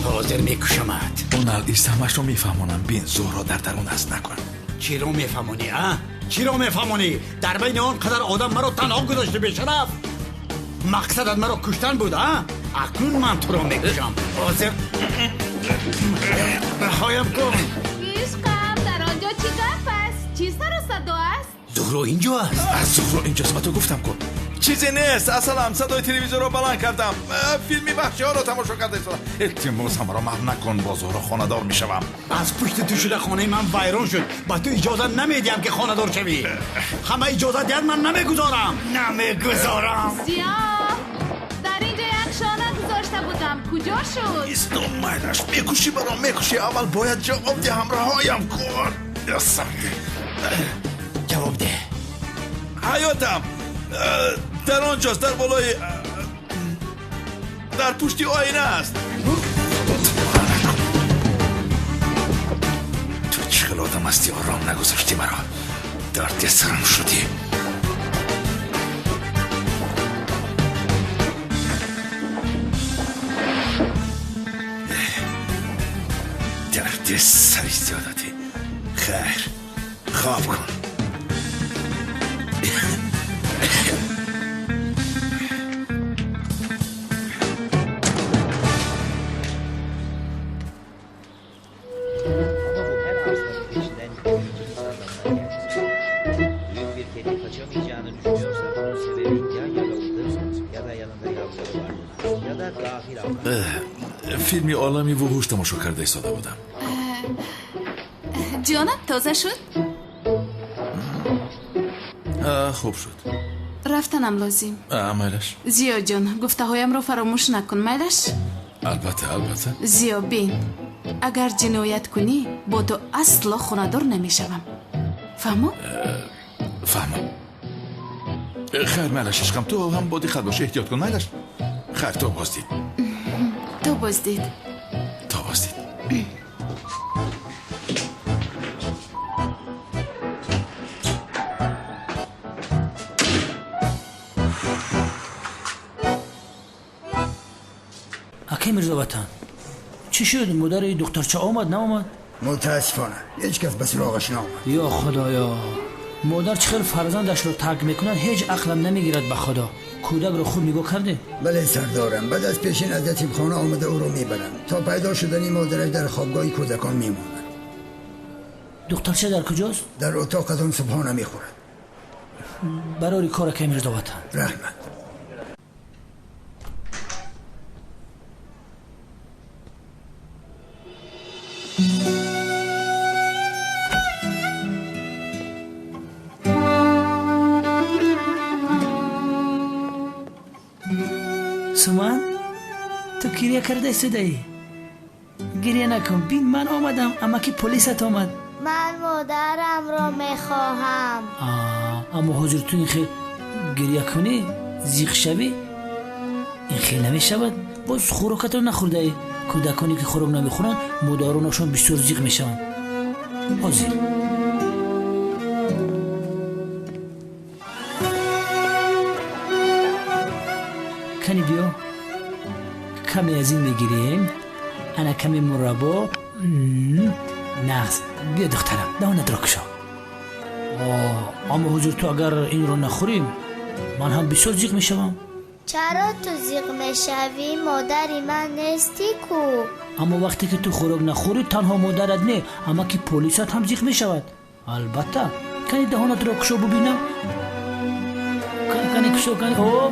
Ҳозир мекушамад. Онал истамашро мефаҳмонам. Бин, Зуҳро дар дарун аст, накун. Чиро мефаҳмонӣ, а? Чиро мефаҳмонӣ? Дар байни он қадар одам маро танҳо гузошти, бешараф. Мақсадат маро куштан буд, а? Акнун ман туро мекушам. Ҳозир раҳоям кун. Ишқам, дар он ҷо чӣ гап аст? Чӣ сару садо аст? Зуҳро инҷо аст. Аз Зуҳро инҷост, ба ту гуфтам ку. Чизе нест, асалам садои телевизорро баланд кардам. Филми ваҳшиҳоро тамошо карда истодам. Илтимос, ҳамаро маҳв накун, бо Зуҳро хонадор мешавам. Аз пушти ту шуда хонаи ман вайрон шуд. Ба ту иҷозат намедиҳам ки хонадор шавӣ. Ҳама иҷозат диҳанд, ман намегузорам. Намегузорам. Зиё, дар инҷо як шона гузошта будам. Куҷо шуд? Исто, майлаш, мекушӣ баром, мекушӣ. Аввал бояд ҷавоб диҳам, раҳоям кун. Ҷавоб деҳ. Ҳаётам дар он ҷост, дар болои, дар пушти оина аст. Ту чӣ хел одам ҳастӣ? Ором нагузоштӣ маро, дарди сарам шудӣ. Дарди сари зиёдатӣ. Хайр, хоб кун. Филми олами вуҳуш тамошо карда истода будам. Ҷонам, тоза шуд? Хуб шуд. Рафтанам лозим. Майлаш. Зиё ҷон, гуфтаҳоямро фаромӯш накун, майлаш? Албатта, албатта. Зиё, бин, агар ҷиноят кунӣ, бо ту асло хонадор намешавам. Фаҳмо? Фаҳмам. Хайр, майлаш, ишқам, ту ҳам бо диққат бош, эҳтиёт кун, майлаш? Хайр, то боздид. То боздид. То боздид. Акай Мирзоватан, чӣ шуд? Модари духтарча омад, наомад? Мутаассифона, ҳеҷ кас ба суроғаш наомад. Ё Худоё, модар чӣ хел фарзандашро тарк мекунад, ҳеҷ ақлам намегирад ба Худо. Кӯдакро хуб нигоҳ карде? Бале сардорам, баъд аз пешин аз ятимхона омада ӯро мебаранд. То пайдо шудани модараш дар хобгоҳи кӯдакон мемонад. Духтарча дар куҷост? Дар утоқатон субҳона мехӯрад. Барори кор, акай Мирзоватан. Раҳмат. Суман, ту гиря карда истодаӣ? Гиря накун, бин, ман омадам, амаки полисат омад. Ман модарамро мехоҳам. Аммо ҳозир ту ин хел гиря кунӣ, зиқ шавӣ, ин хел намешавад. Боз хӯрокатро нахӯрдаӣ. Кӯдаконе ки хӯрок намехӯранд, модаронашон бисёр зиқ мешаванд. Ҳозир. Кани биё, каме аз ин мегирем, ана каме мураббо. Нағз, биё духтарам, даҳонатро кушо. Аммо ҳозир ту агар инро нахӯрӣ, ман ҳам бисёр зиқ мешавам. Чаро ту зиқ мешавӣ? Модари ман нестӣ ку. Аммо вақте ки ту хӯрок нахӯрӣ, танҳо модарат не, амаки полисат ҳам зиқ мешавад. Албатта. Кани даҳонатро кушо бубинам. Кани кушо, кани. О,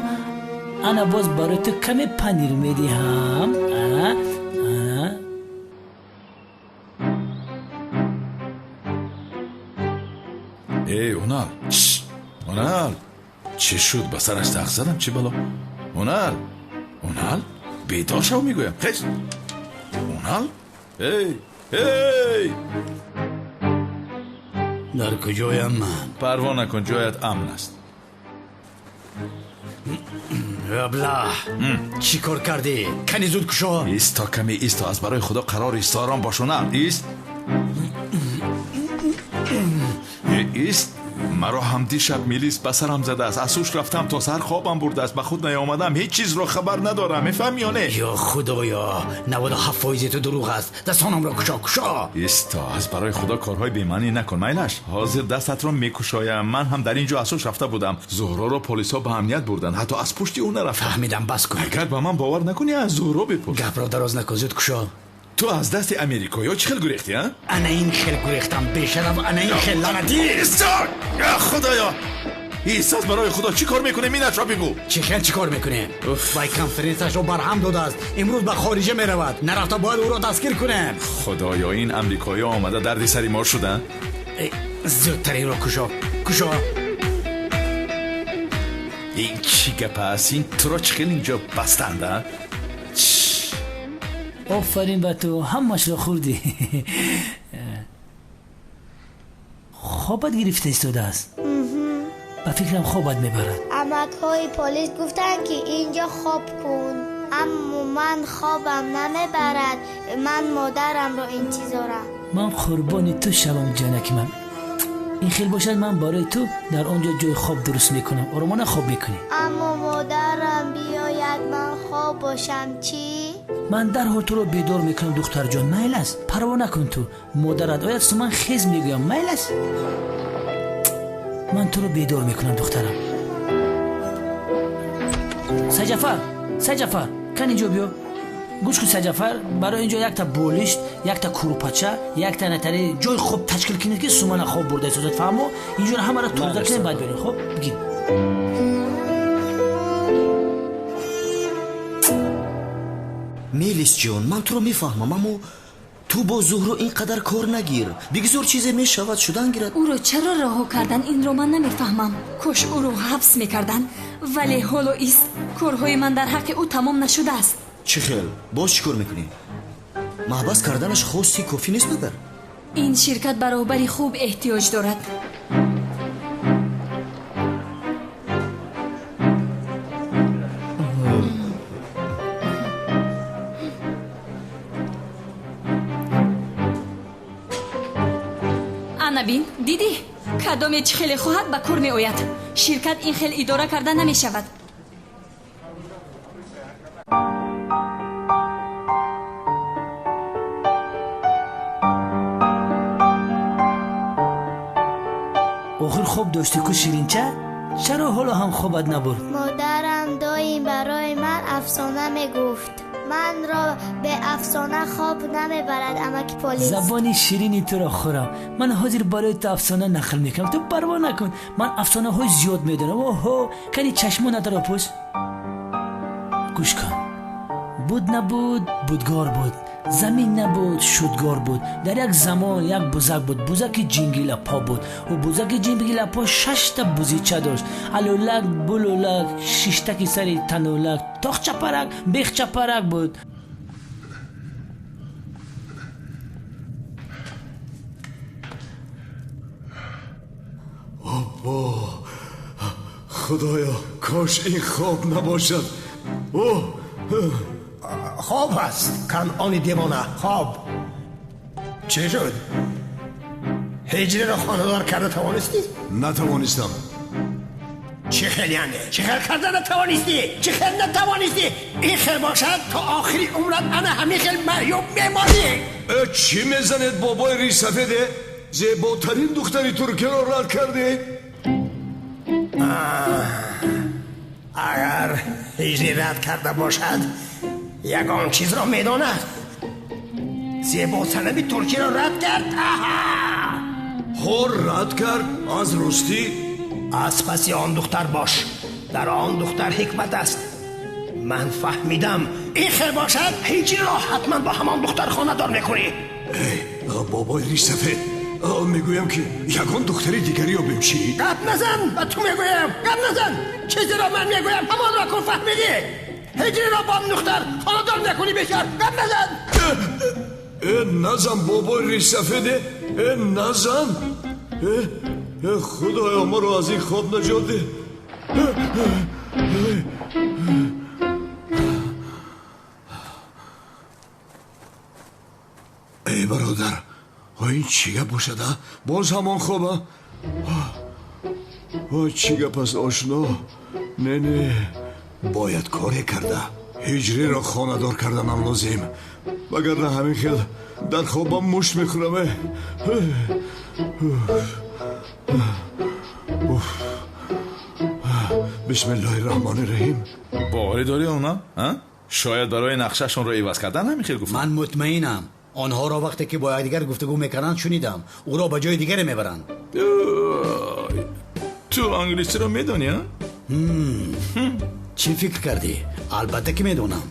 ана боз барои ту каме панир медиҳам. Ана, ана. Эй, Унал, Унал, чӣ шуд? Ба сараш тах задам, чӣ бало? Унал, Унал, бедор шав, мегӯям. Хез! Унал? Эй, эй! Дар куҷоям ман? Парво накун, ҷоят амн аст. Абла, чӣ кор кардӣ? Кани зуд кушо. Исто, каме исто, аз барои Худо қарор исто, ором бош, Унал. Ист. Ист. Маро ҳам дишаб милис ба сарам задааст. Аз ҳуш рафтам, то саҳар хобам бурдааст. Ба худ наёмадам, ҳеҷ чизро хабар надорам. Мефаҳмӣ ё не? Ё Худоё, 97% ту дурӯғ аст. Дастонамро кушо, кушо. Исто, аз барои Худо корҳои бемаънӣ накун, майлаш. Ҳозир дастатро мекушоям. Ман ҳам дар ин ҷо аз ҳуш рафта будам. Зуҳроро полисҳо ба амният бурданд. Ҳатто аз пушти ӯ нарафтам. Фаҳмидам, бас кун. Агар ба ман бовар накунӣ, аз Зуҳро бипурс. Гапро дароз накун, зуд кушо. Ту аз дасти америкоиҳо чӣ хел гурехтӣ, а? Ана ин хел гурехтам, бешараф, ана ин хел лаънатӣ. Исто! Худоё! Исто, аз барои Худо чӣ кор мекунем? Инашро бигӯ. Чӣ хел чӣ кор мекунем? Вай конференсияшро барҳам додааст. Имрӯз ба хориҷа меравад. Нарафта бояд ӯро дастгир кунем. Худоё, ин амрикоиҳо омада дарди сари мо шуданд. Зудтар инро кушо, кушо. Ин чӣ гап аст? Ин туро чӣ хел инҷо бастанд, а? Офарин ба ту, ҳамашро хӯрдӣ. Хобат гирифта истодааст. Ба фикрам хобат мебарад. Амакҳои полис гуфтанд, ки инҷо хоб кун, аммо ман хобам намебарад. Ман модарамро интизорам. Ман қурбони ту шавам, ҷонаки ман. Ин хел бошад, ман барои ту дар он ҷо ҷои хоб дуруст мекунам. Оромона хоб мекунӣ. Аммо модарам биёяд, ман хоб бошам чӣ? Ман дарҳол туро бедор мекунам, духтарҷон. Майл аст, парво накун ту. Модарат ояд, су ман хез мегӯям. Майл аст, ман туро бедор мекунам, духтарам. Сайҷафар, Сайҷафар, кан инҷо биё. Гӯш кун, Сайҷафар, барои инҷо якта болишт, якта курпача, якта натари ҷои хоб ташкил кунед, ки сумана хоб бурда истодад. Фаҳмо? Инҷоро ҳамаро тоза кунед, баъд биёрем. Хоб бигир. Мелис ҷон, ман туро мефаҳмам, аммо Ту бо Зуҳро ин қадар кор нагир, бигзор чизе мешавад, шудан гирад. Ӯро чаро раҳо кардан, инро ман намефаҳмам. Кош ӯро ҳабс мекардан, вале ҳоло ист, корҳои ман дар ҳаққи ӯ тамом нашудааст. Чӣ хел? Боз чӣ кор мекунӣ? Маҳбас карданаш хоси кофӣ нест магар? Ин ширкат ба роҳбари хуб эҳтиёҷ дорад. Ана бин, дидӣ? Кадоме чӣ хеле хоҳад ба кор меояд. Ширкат ин хел идора карда намешавад. Охир хоб доштӣ ку, Ширинча? Чаро ҳоло ҳам хобат набурд? Модарам доим барои ман афсона мегуфт. Манро бе афсона хоб намебарад, амаки полис. Забони ширини туро хӯрам. Ман ҳозир барои ту афсона нақл мекунам, ту парво накун. Ман афсонаҳои зиёд медонам. Оҳо, кани чашмонатро пӯш. Гӯш кун. Буд набуд, будгор буд. Замин набуд, шудгор буд. Дар як замон як бузак буд. Бузаки ҷингилапо буд. Ӯ бузаки ҷингилапо шашта бузича дошт. Алулак, булулак, шиштаки сари танулак, тохчапарак, бехчапарак буд. Обо, худоё, кош ин хоб набошад. О, хоб аст, Канъони девона, хоб. Чӣ шуд? Ҳиҷриро хонадор карда тавонистӣ? Натавонистам. Чӣ хел яъне? Чӣ хел карда натавонистӣ? Чӣ хел натавонистӣ? Ин хел бошад, то охири умрат ана ҳамин хел маъюб мемонӣ. Чӣ мезанед, бобои ришсафеде? Зеботарин духтари туркиро рад кардед? Агар ҳиҷрӣ рад карда бошад, ягон чизро медонад. Зебосанами туркиро рад кард. Аҳа, ҳо, рад кард аз ростӣ. Аз паси он духтар бош, дар он духтар ҳикмат аст. Ман фаҳмидам. Ин хел бошад, ҳиҷриро ҳатман бо ҳамон духтар хонадор мекунӣ. Бобои ришсафед, мегӯям ки ягон духтари дигарӣ ёбем чӣ? Гап назан, ба ту мегӯям, гап назан. Чизеро ман мегӯям ҳамонро кун, фаҳмидӣ? Ҳиҷриро бо он духтар хонадор мекунӣ, бешар. Гап назан. Назан, бобои ришсафеде, назан. Худоё, маро аз ин хоб наҷот деҳ. Эй бародар, ин чӣ гап бошад? Боз ҳамон хоба? Чӣ гап аст, ошно? Не, не, бояд коре карда ҳиҷриро хонадор карданам лозим, вагарна ҳамин хел дар хобам мушт мехӯрам. Бисмиллоҳи раҳмони раҳим. Боварӣ дорӣ она? Шояд барои нақшашонро иваз кардан ҳамин хел гуфтам. Ман мутмаинам. Онҳоро вақте ки бо якдигар гуфтугӯ мекарданд шунидам. Ӯро ба ҷои дигаре мебаранд. Ту англисиро медонӣ, а? Чӣ фикр кардӣ? Албатта ки медонам.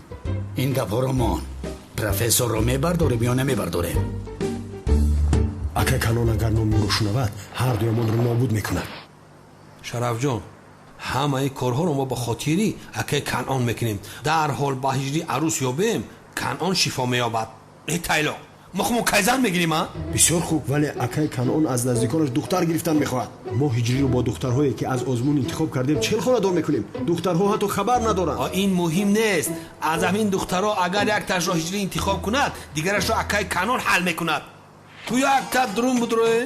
Ин гапҳоро мон. Профессорро мебардорем ё намебардорем? Акай Канон агар номро шунавад, ҳар дуямонро нобуд мекунад. Шарафҷон, ҳамаи корҳоро мо ба хотири акай Канъон мекунем. Дарҳол ба ҳиҷрӣ арӯс ёбем, Канъон шифо меёбад. Э тайлоқ, мо худмон кайзан мегирем, а? Бисёр хуб, вале акай Канъон аз наздиконаш духтар гирифтан мехоҳад. Мо ҳиҷриро бо духтарҳое ки аз озмун интихоб кардем чел хонадор мекунем. Духтарҳо ҳатто хабар надоранд. Ин муҳим нест. Аз ҳамин духтарҳо агар якташро ҳиҷрӣ интихоб кунад, дигарашро акай Канъон ҳал мекунад. Ту якта дурун будроe?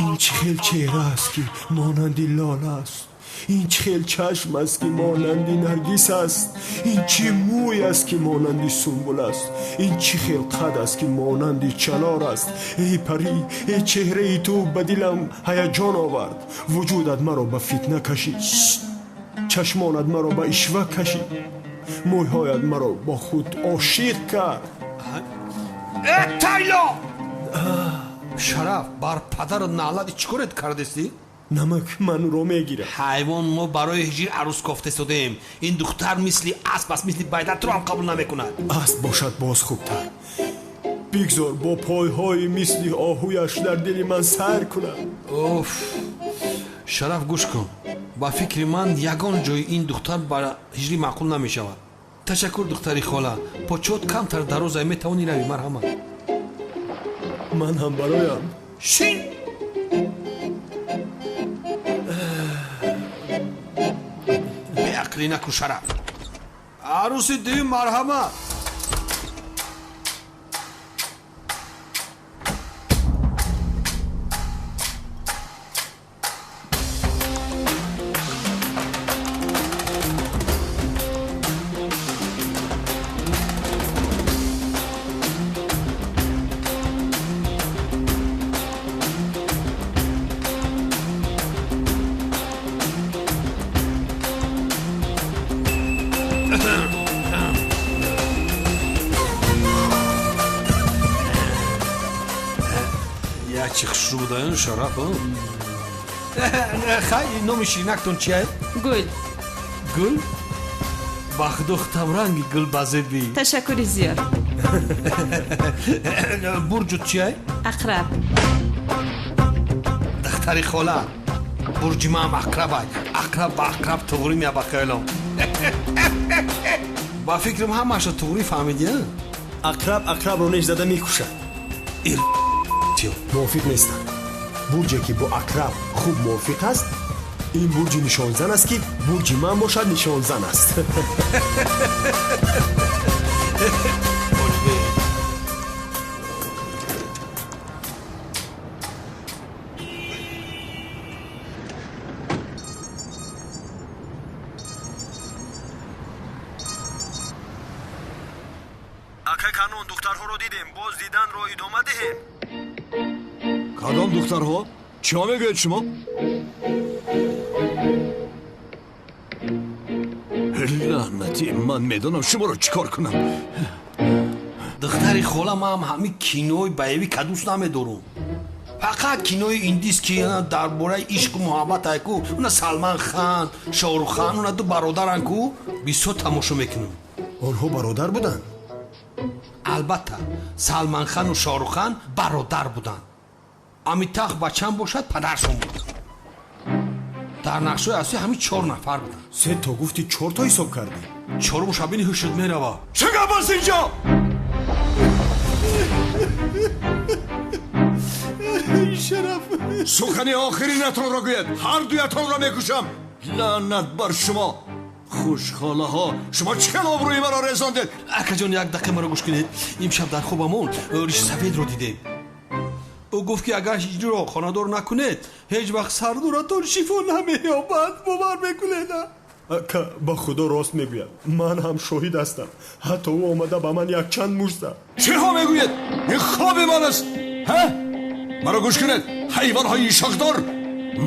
Ин чӣ хел чеҳра аст, ки монанди лола аст. Ин чӣ хел чашм аст, ки монанди наргис аст? Ин чӣ мӯй аст, ки монанди сумбул аст? Ин чӣ хел қад аст, ки монанди чанор аст? Эй парӣ, эй чеҳраи ту ба дилам ҳаяҷон овард. Вуҷудат маро ба фитна кашид, чашмонат маро ба ишва кашид, мӯйҳоят маро бо худ ошиқ кард. Э, тайло! Шараф, бар падару наълати чӣ корет кардестӣ? Намак манро мегирад. Ҳайвон, мо барои ҳиҷр арӯс кофта истодем. Ин духтар мисли асп аст, мисли байда туро ҳам қабул намекунад. Асп бошад боз хубтар. Бигзор бо пойҳои мисли оҳуяш дар дили ман сайр кунад. Оф, Шараф, гӯш кун, ба фикри ман ягон ҷои ин духтар ба ҳиҷрӣ маъқул намешавад. Ташаккур, духтари хола, почот камтар дарозай, метавонӣ равӣ, марҳамат. Ман ҳам бароям. Шин! Беақлӣ накун, Шараф. Арӯси дуюм, марҳамат. Чи хушрӯ будаён, Шараф! Хай, номи ширинактон чия? Гул. Гул? Ба худо, хутамранги гул базебӣ. Ташаккури зиёд. Бурҷут чия? Ақраб. Духтари хола, бурҷи маам ақрабай. Ақраб ба ақраб туғрӣ мея ба хаёлам. Ба фикрам, ҳамаашро туғрӣ фаҳмидӣ. Ақраб ақрабро неш зада мекушад. Мувофиқ нестам. Бурҷе ки бо ақраб хуб мувофиқ аст, ин бурҷи нишонзан аст, ки бурҷи ман бошад нишонзан аст. Акай Канон, духтарҳоро дидем, боз диданро идома диҳем. Кадом духтарҳо? Чиҳо мегӯед шумо? Лаънатӣ, ман медонам шуморо чӣ кор кунам. Духтари хола, ман ҳамин кинои баевӣ кадӯст намедорум. Фақат кинои индис, ки дар бораи ишқу муҳаббат айку, уна Салман Хан, Шоҳрухан, уна ду бародаран ку, бисёр тамошо мекунам. Онҳо бародар буданд? Албатта, Салманхану Шоҳрухан бародар буданд. Амитах бачам бошад, падаршон буд. Дар нақшҳои асосӣ ҳамин чор нафар буданд. Се то гуфти, чорто ҳисоб кардӣ. Чоруму шабини ҳушуд мерава. Чӣ гап аст инҷо? Шараф, сухани охиринатонро гӯед, ҳар дуятонро мекушам. Лаънат бар шумо, хушхолаҳо, шумо чӣ хел обрӯи маро резондед? Акаҷон, як дақиқа маро гӯш кунед. Имшаб дар хобамон ришсафедро дидем. Ӯ гуфт, ки агар ҳиҷриро хонадор накунед, ҳеҷ вақт сардоратон шифо намеёбад. Бовар мекунед? Ака, ба худо рост мегӯяд, ман ҳам шоҳид ҳастам. Ҳатто ӯ омада ба ман якчанд мушт зад. Чиҳо мегӯед? Ин хоби ман аст. Ҳа, маро гӯш кунед, ҳайвонҳои шохдор,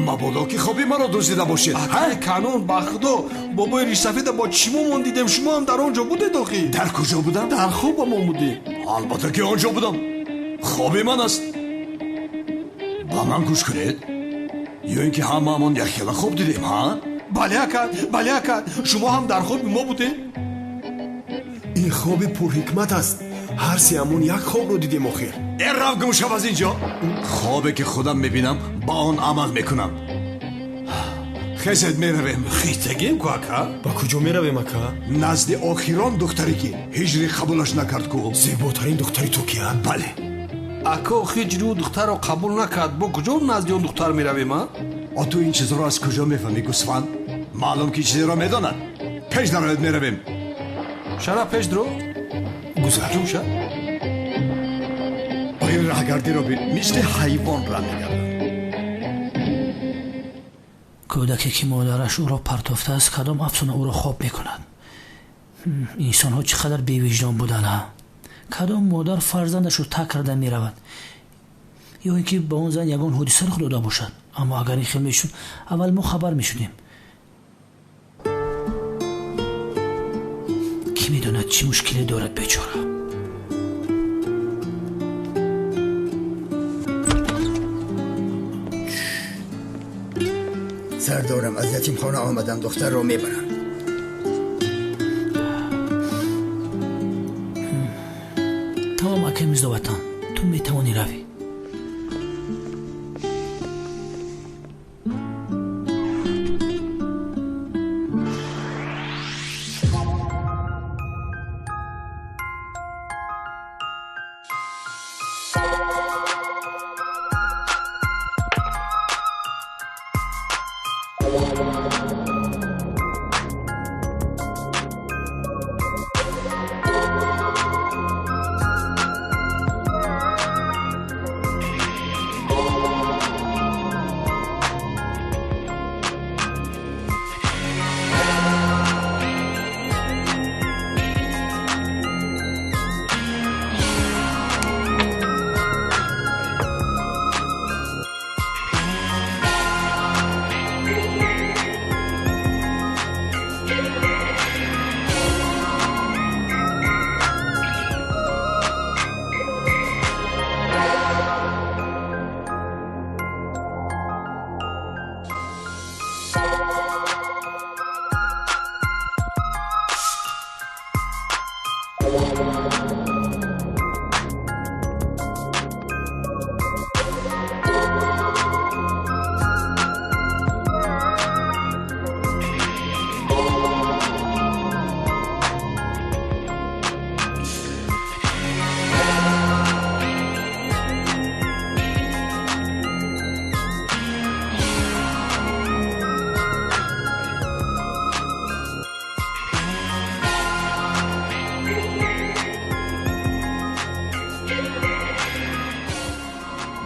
мабодо ки хоби маро дуздида бошед. Акаи Канон, ба худо, бобои ришсафеда бо чишмомон дидем. Шумо ҳам дар он ҷо будед охи. Дар куҷо будам? Дар хобамон будем. Албатта ки он ҷо будам, хоби ман аст. Ба ман гӯш кунед, ё ин ки ҳамаамон якхела хоб дидем, ҳа? Бале, ака, бале, ака, шумо ҳам дар хоби мо будед. Ин хоби пурҳикмат аст. Ҳар сеамон як хобро дидем охир. Э, рав, гум шав аз ин ҷо! Хобе ки худам мебинам, ба он амал мекунам. Хезед, меравем. Хистагем ку, ака. Ба куҷо меравем, ака? Назди охирон духтаре, ки ҳиҷри қабулаш накард ку. Зеботарин духтари Туркия? Бале. Ака, ҳиҷри ӯ духтарро қабул накард, бо куҷо назди он духтар меравем, а? А ту ин чизро аз куҷо мефаҳмӣ, гӯсфанд? Маълум ки чизеро медонад. Пеш дарояд, меравем. Шараф, пеш даро. Гузар. Ҷумша. Ин раҳгардиро бин, мисли ҳайвон раҳ мегардад. Кӯдаке ки модараш ӯро партофтааст, кадом афсона ӯро хоб мекунад? Инсонҳо чӣ қадар бевиҷдон буданд, ҳа? Кадом модар фарзандашро тарк карда меравад? Ё ин ки ба он зан ягон ҳодиса рух дода бошад. Аммо агар ин хел мешуд, аввал мо хабар мешудем. Кӣ медонад чӣ мушкиле дорад бечора? Сардорам, аз ятимхона омадам, духтарро мебарам. Тамом, акай Мирзоватан, ту метавонӣ равӣ.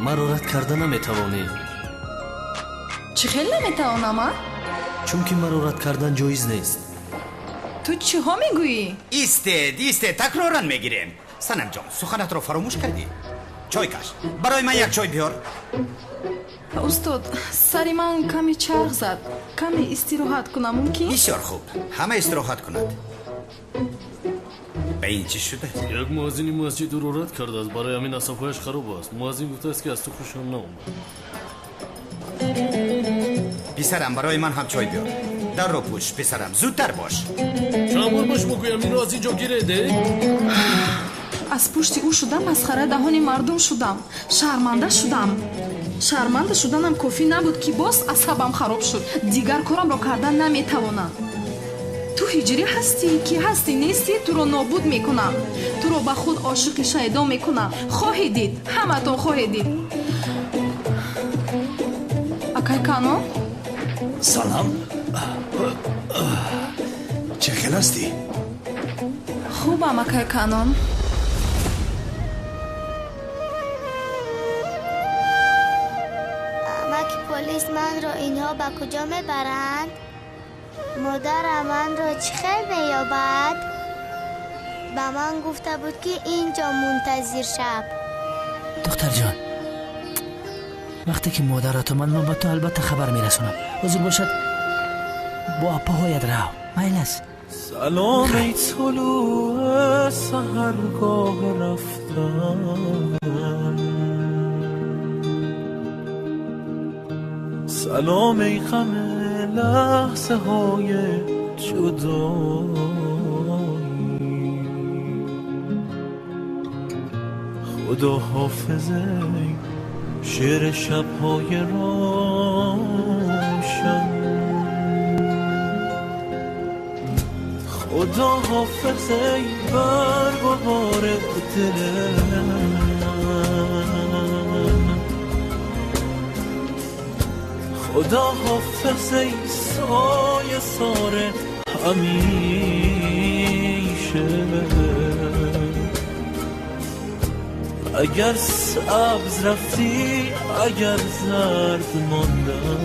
Маро рад карда наметавонӣ. Чӣ хел наметавонам, а? Чунки маро рад кардан ҷоиз нест. Ту чиҳо мегӯӣ? Истед, истед, такроран мегирем. Санамҷон, суханатро фаромӯш кардӣ? Чой каш, барои ман як чой биёр. Устод, сари ман каме чарх зад. Каме истироҳат кунам мумкин? Бисёр хуб, ҳама истироҳат кунад. Ба ин чӣ шуда? Як муаззини масҷид ӯро рад кардааст, барои ҳамин асабҳояш хароб аст. Муаззин гуфтааст, ки аз ту хушам наомад. Писарам, барои ман ҳам чой биёр. Дарро пӯш, писарам, зудтар бош. Чанд бор ба шумо гӯям, инро аз ин ҷо гиред, э? Аз пушти ӯ шуда масхара даҳони мардум шудам. Шарманда шудам. Шарманда шуданам кофӣ набуд, ки боз асабам хароб шуд. Дигар корамро кардан наметавонам. Ту ҳиҷрӣ ҳастӣ, ки ҳастӣ нестӣ, туро нобуд мекунам. Туро ба худ ошиқи шайдо мекунам. Хоҳед дид, ҳаматон хоҳед дид. Акай Канон? Салам. Чӣ хел ҳастӣ? Хубам, акай Канон. Амаки полис, манро инҳо ба куҷо мебаранд? Модарам манро чӣ хел меёбад? Ба ман гуфта буд, ки ин ҷо мунтазир шаб. Духтарҷон, вақте ки модарат омад, ман ба ту албатта хабар мерасонам. Ҳозир бошад, бо апаҳоят рав. Майл аст? Салом эй тулӯи саҳаргоҳ рафтан, салом эй ғам لحظه های جدایی، خدا حافظ ای شعر شبهای روشن، خدا حافظ ای برگ و بار دل من، خدا حافظ ای سایه ساره همیشه، اگر سبز رفتی اگر زرد ماندم،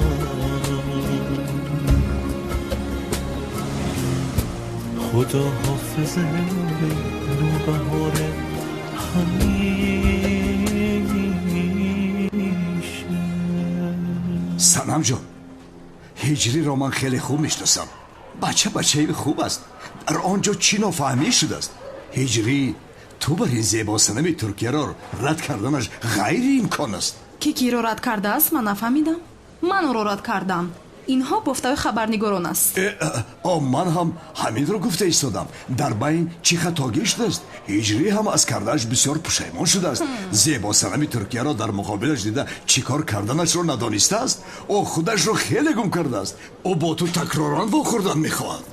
خدا حافظ نوبهار همیشه. санам ҷон, ҳиҷриро ман хеле хуб мешиносам. Бача бачаи хуб аст. Дар он ҷо чӣ нофаҳмӣ шудааст? Ҳиҷрӣ, ту бар ин зебосанами Туркияро рад карданаш ғайриимкон аст. Ки киро рад кардааст, ман нафаҳмидам. Ман ӯро рад кардам. Инҳо бофтаи хабарнигорон аст. Э, ман ҳам ҳаминро гуфта истодам. Дар байн чӣ хатогӣ шудааст? Ҳиҷрӣ ҳам аз кардааш бисёр пушаймон шудааст. Зебосанами Туркияро дар муқобилаш дида, чӣ кор карданашро надонистааст. Ӯ худашро хеле гум кардааст. Ӯ бо ту такроран вохӯрдан мехоҳад.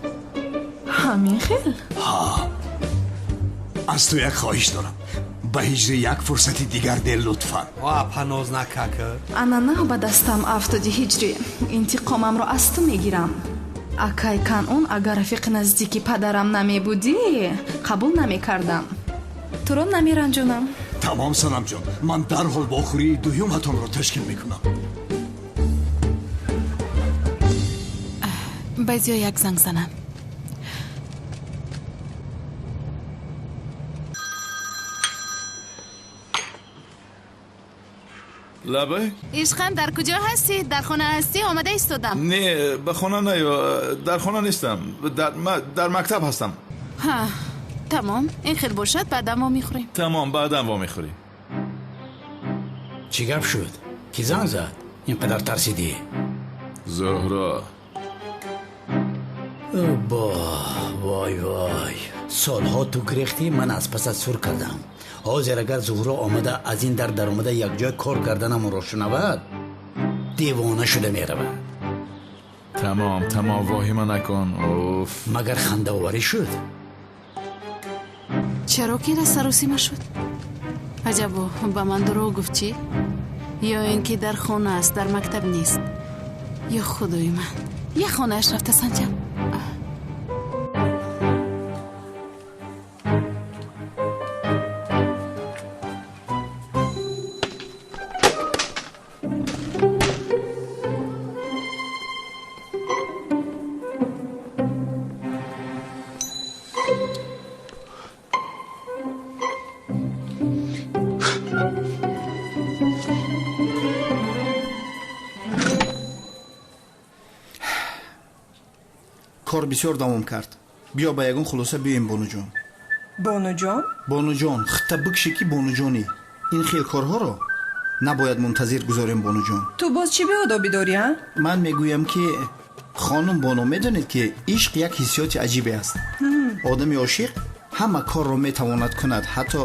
Ҳамин хел? Ҳа, аз ту як хоҳиш дорам: ба ҳиҷрӣ як фурсати дигар де, лутфан. Ва паноз накака. Ана нав ба дастам афтоди, ҳиҷрӣ. Интиқомамро аз ту мегирам. Акай Канъон, агар рафиқи наздики падарам намебудӣ, қабул намекардам. Туро намеранҷонам. Тамом, Санамҷон, ман дарҳол вохӯрии дуюматонро ташкил мекунам. Ба Зиё як занг занам. Лабай. Ишқам, дар куҷо ҳастӣ? Дар хона ҳастӣ? Омада истодам. Не, ба хона наё, дар хона нестам, дар мактаб ҳастам. Ҳа, тамом, ин хел бошад, баъдан вомехӯрем. Тамом, баъдан вомехӯрем. Чӣ гап шуд? Ки занг зад, ин қадар тарсидӣ? Зуҳро. Бо вой вой, солҳо ту гирехтӣ, ман аз пасат сур кардам. Ҳозир агар Зуҳро омада, аз ин дар даромада, якҷоя кор карданамонро шунавад, девона шуда меравад. Тамом, тамом, воҳима накун, уф. Магар хандаоварӣ шуд? Чаро ки саросима шуд? Аҷабо, ба ман дурӯғ гуфт чӣ? Ё ин ки дар хона аст, дар мактаб нест? Ё худои ман, як хонааш рафта санҷам. Кор бисёр давом кард. Биё, ба ягон хулоса биёем, бонуҷон. Бонуҷон? Бонуҷон, хитта бикшӣ, ки бонуҷонӣ. Ин хел корҳоро набояд мунтазир гузорем, бонуҷон. Ту боз чӣ беодобӣ дорӣ, а? Ман мегӯям, ки хонум Бону, медонед, ки ишқ як ҳиссиёти аҷибе аст. Одами ошиқ ҳама корро метавонад кунад, ҳатто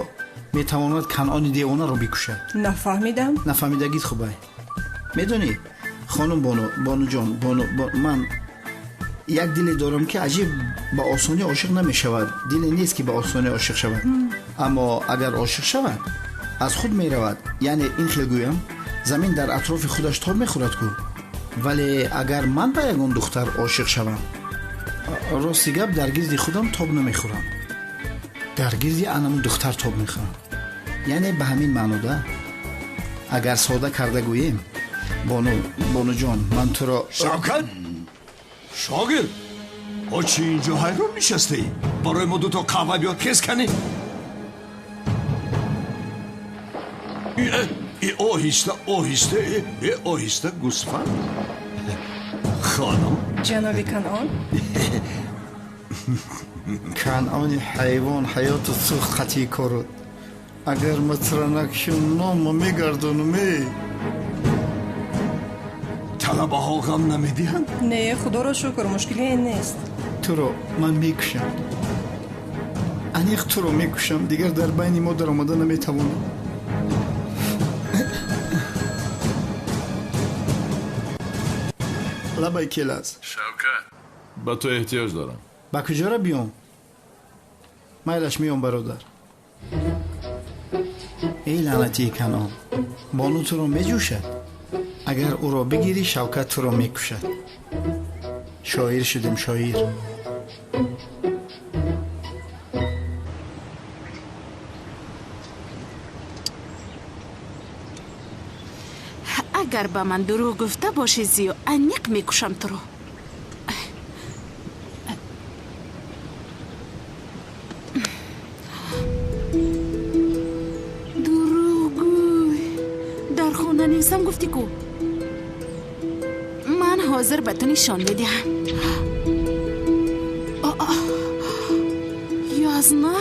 метавонад Канъони девонаро бикушад. Нафаҳмидам. Нафаҳмидагит хубай. Медонӣ, хонум Бону, бонуҷон, бону, ман як диле дорам, ки аҷиб ба осонӣ ошиқ намешавад. Диле нест, ки ба осонӣ ошиқ шавад, аммо агар ошиқ шавад, аз худ меравад. Яъне ин хел гӯям, замин дар атрофи худаш тоб мехӯрад ку. Вале агар ман ба ягон духтар ошиқ шавам, рости гап, дар гирди худам тоб намехӯрам, дар гирди анамун духтар тоб мехӯрам. Яъне ба ҳамин маънода, агар сода карда гӯем, бону, бонуҷон, ман туро Шавкат! Шогирд, о, чӣ инҷо ҳайрон нишастаӣ? Барои мо дуто қаҳва биёр, хез канӣ. Оҳиста, оҳиста, оҳиста, гӯсфанд. Хонум. Ҷаноби Канъон. Канъони ҳайвон, ҳаёту сӯхт қатъи корот. Агар ма тура накушам, номо мегардонам, э. Талабаҳо ғам намедиҳанд? Не, худоро шукр, мушкилие нест. Туро ман мекушам, аниқ туро мекушам, дигар дар байни мо даромада наметавонам. Лабай, Келас. Шавкат, ба ту эҳтиёҷ дорам. Ба куҷора биём? Майлаш, меём, бародар. Эй лаънатии Канъон, бону туро меҷӯшад. Агар ӯро бигирӣ, Шавкат туро мекушад. Шоир шудем, шоир. Агар ба ман дурӯғ гуфта бошӣ, Зиё, аниқ мекушам туро. Дар хона нестам гуфтӣ ку. Ман ҳозир ба ту нишон медиҳам. Язна?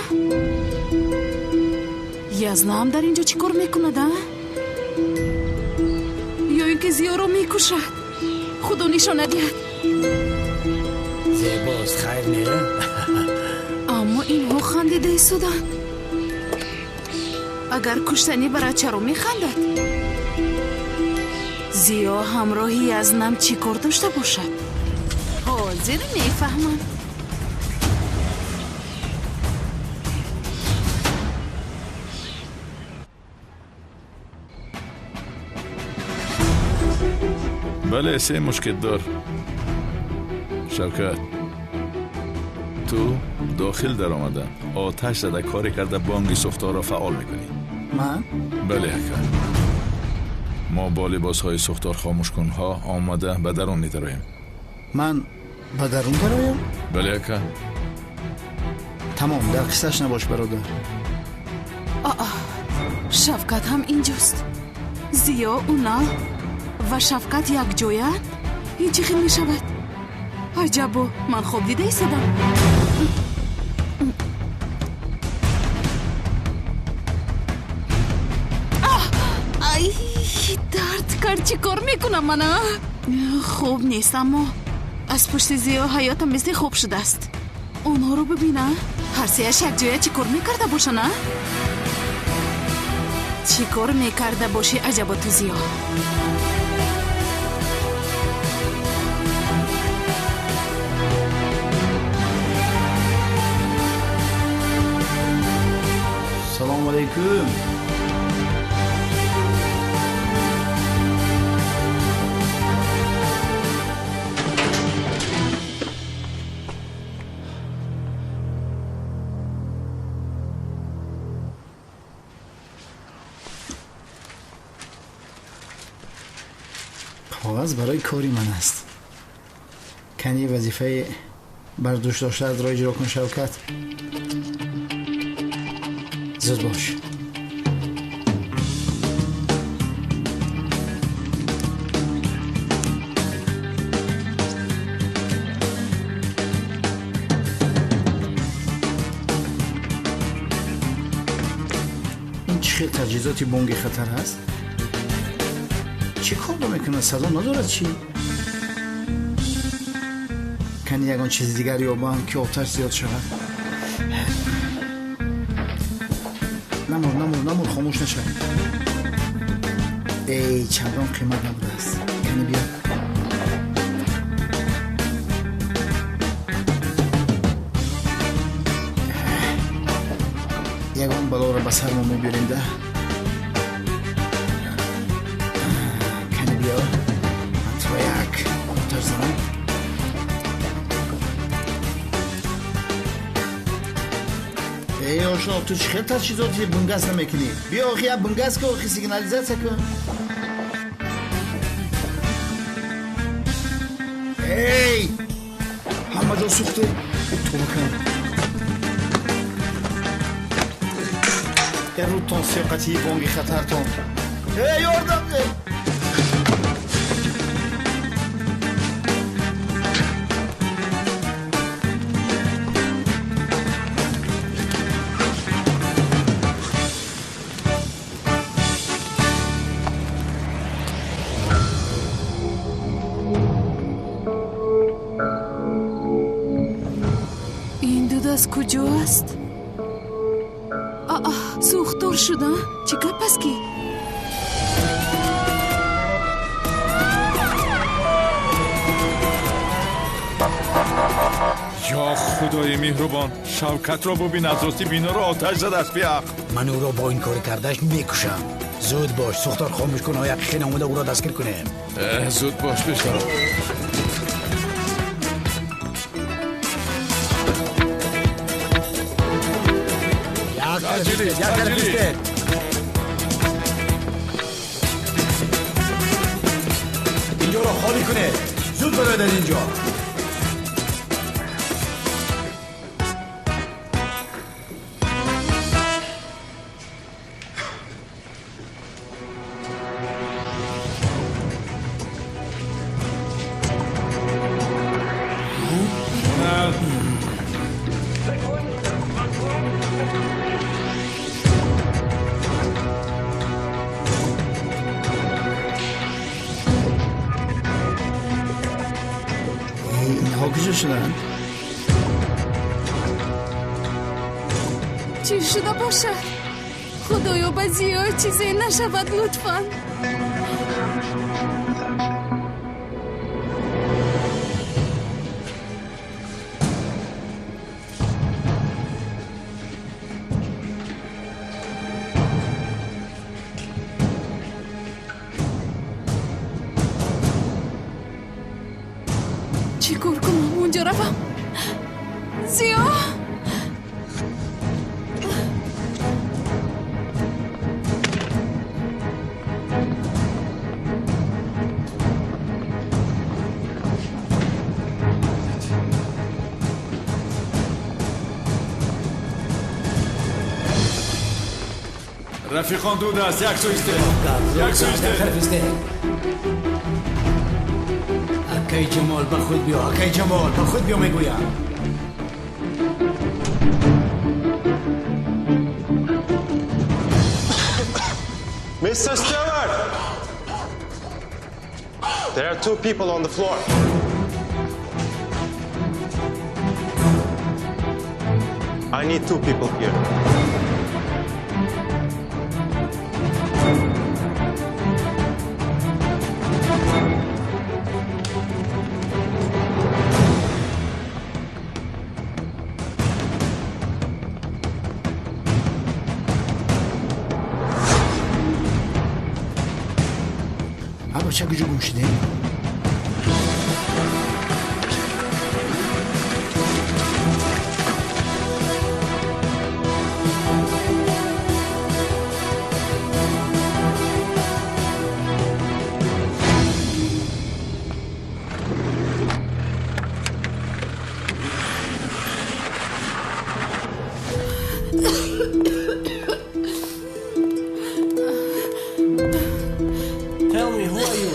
Язнаам дар ин ҷо чӣ кор мекунад, а? Ё ин ки Зиёро мекушад? Худо нишона диҳад. Зебост, хайр не? Аммо инҳо хандида истоданд. Агар куштанӣ барад, чаро механдад? Зиё ҳамроҳи Язнам чӣ кор дошта бошад? Ҳозир мефаҳмам. Бале, се мушкетдор. Шавкат, ту дохил даромада, оташ зада, коре карда бонги сӯхторро фаъол мекунӣ. Ман? Бале, ака. Мо бо либосҳои сӯхторхомӯшкунҳо омада ба дарун медароем. Ман ба дарун дароям? Бале, ака. Тамом, дар қиссаш набош, бародар. Аа, Шавкат ҳам инҷост. Зиё, Унал ва Шавкат якҷоянд? Ин чӣ хел мешавад? Аҷабо, ман хоб дида истодам. Ай, дард кард, чӣ кор мекунам мана? Хоб нест, аммо аз пушти Зиё ҳаётам мисли хоб шудааст. Онҳоро бибина, ҳар сеяш якҷоя чӣ кор мекарда бошанд, а? Чӣ кор мекарда бошӣ, аҷабо ту, Зиё? Салому алайкум. Коғаз барои кори ман аст. Кани вазифаи бар дӯш доштаатро иҷро кун, Шавкат. Зуд бош. Ин чӣ хел таҷҳизоти бонги хатар ҳаст? Чӣ кор мекунад? Садо надорад чӣ? Кани ягон чизи дигар ёбам, ки оташ зиёд шавад. Намур, намур, намур, хомӯш нашав. Эй, чандон қимат набудааст. Кани биё. Ягон балоро ба сармо мебиёрем да. Кани биё. Ман туро як оташ занам. Эй, ошно, ту чӣ хел таҷҳизоти бунгаст намекунӣ? Биё, охи, як бунгаст ку, охи, сигнализатсия кун. Эй, ҳама ҷо сӯхте. Тоба кун. Рӯдтон сиёқатии бонги хатартон. Эй, ёрдам! Ин дуд аз куҷо аст? Аа, сӯхтор шуда? Чӣ гап аст ки? Ё худои меҳрубон, Шавкатро бубин, аз рости биноро оташ задааст беақл. Ман ӯро бо ин кори кардааш мекушам. Зуд бош, сӯхтор хомӯш кун, ояқ хин омада ӯро дастгир кунем. Зуд бош, бештар. Инҷоро холӣ кунед. Зуд бароед аз инҷо. Куҷо шуданд? Чӣ шуда бошад? Худоё, ба Зиё чизе нашавад, лутфан. Чӣ кор кунам? Унҷо равам? Зиё? Рафиқон, ду даст, як сӯ истед, як сӯ истед. Акай Ҷамол, ба худ биё, акай Ҷамол, ба худ биё, мегӯям. Mr. Stewart! There are two people on the floor. I need two people here. Бача, куҷо гум шудем? Tell me, who are you?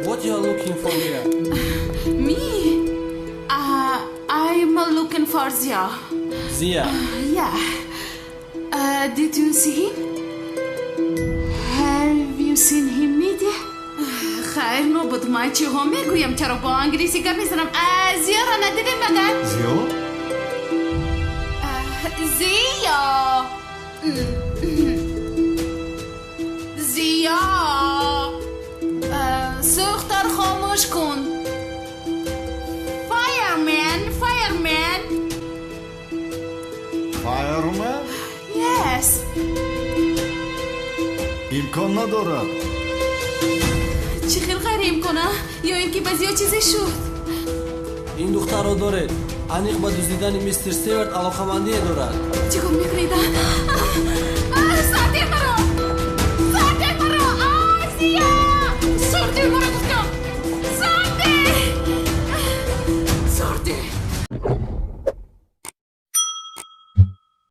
What you are looking for here? Me? I'm looking for Zia. Zia? Yeah. Did you see him? Have you seen him, Media? Хайр, нобуд, ман чиҳо мегӯям? Чаро бо англисӣ гап мезанам? Зиёро надидем магар? Зиё? Зиё! Зиё! Сӯхтар хомӯш кун. Fireman, fireman. Fireman? Yes. Имкон надорад. Чӣ хел ғайриимкон, а? Ё ин ки ба Зиё чизе шуд? Ин духтарро доред, аниқ ба дуздидани мистер Стюарт алоқамандие дорад. Чӣ кор мекунед, а?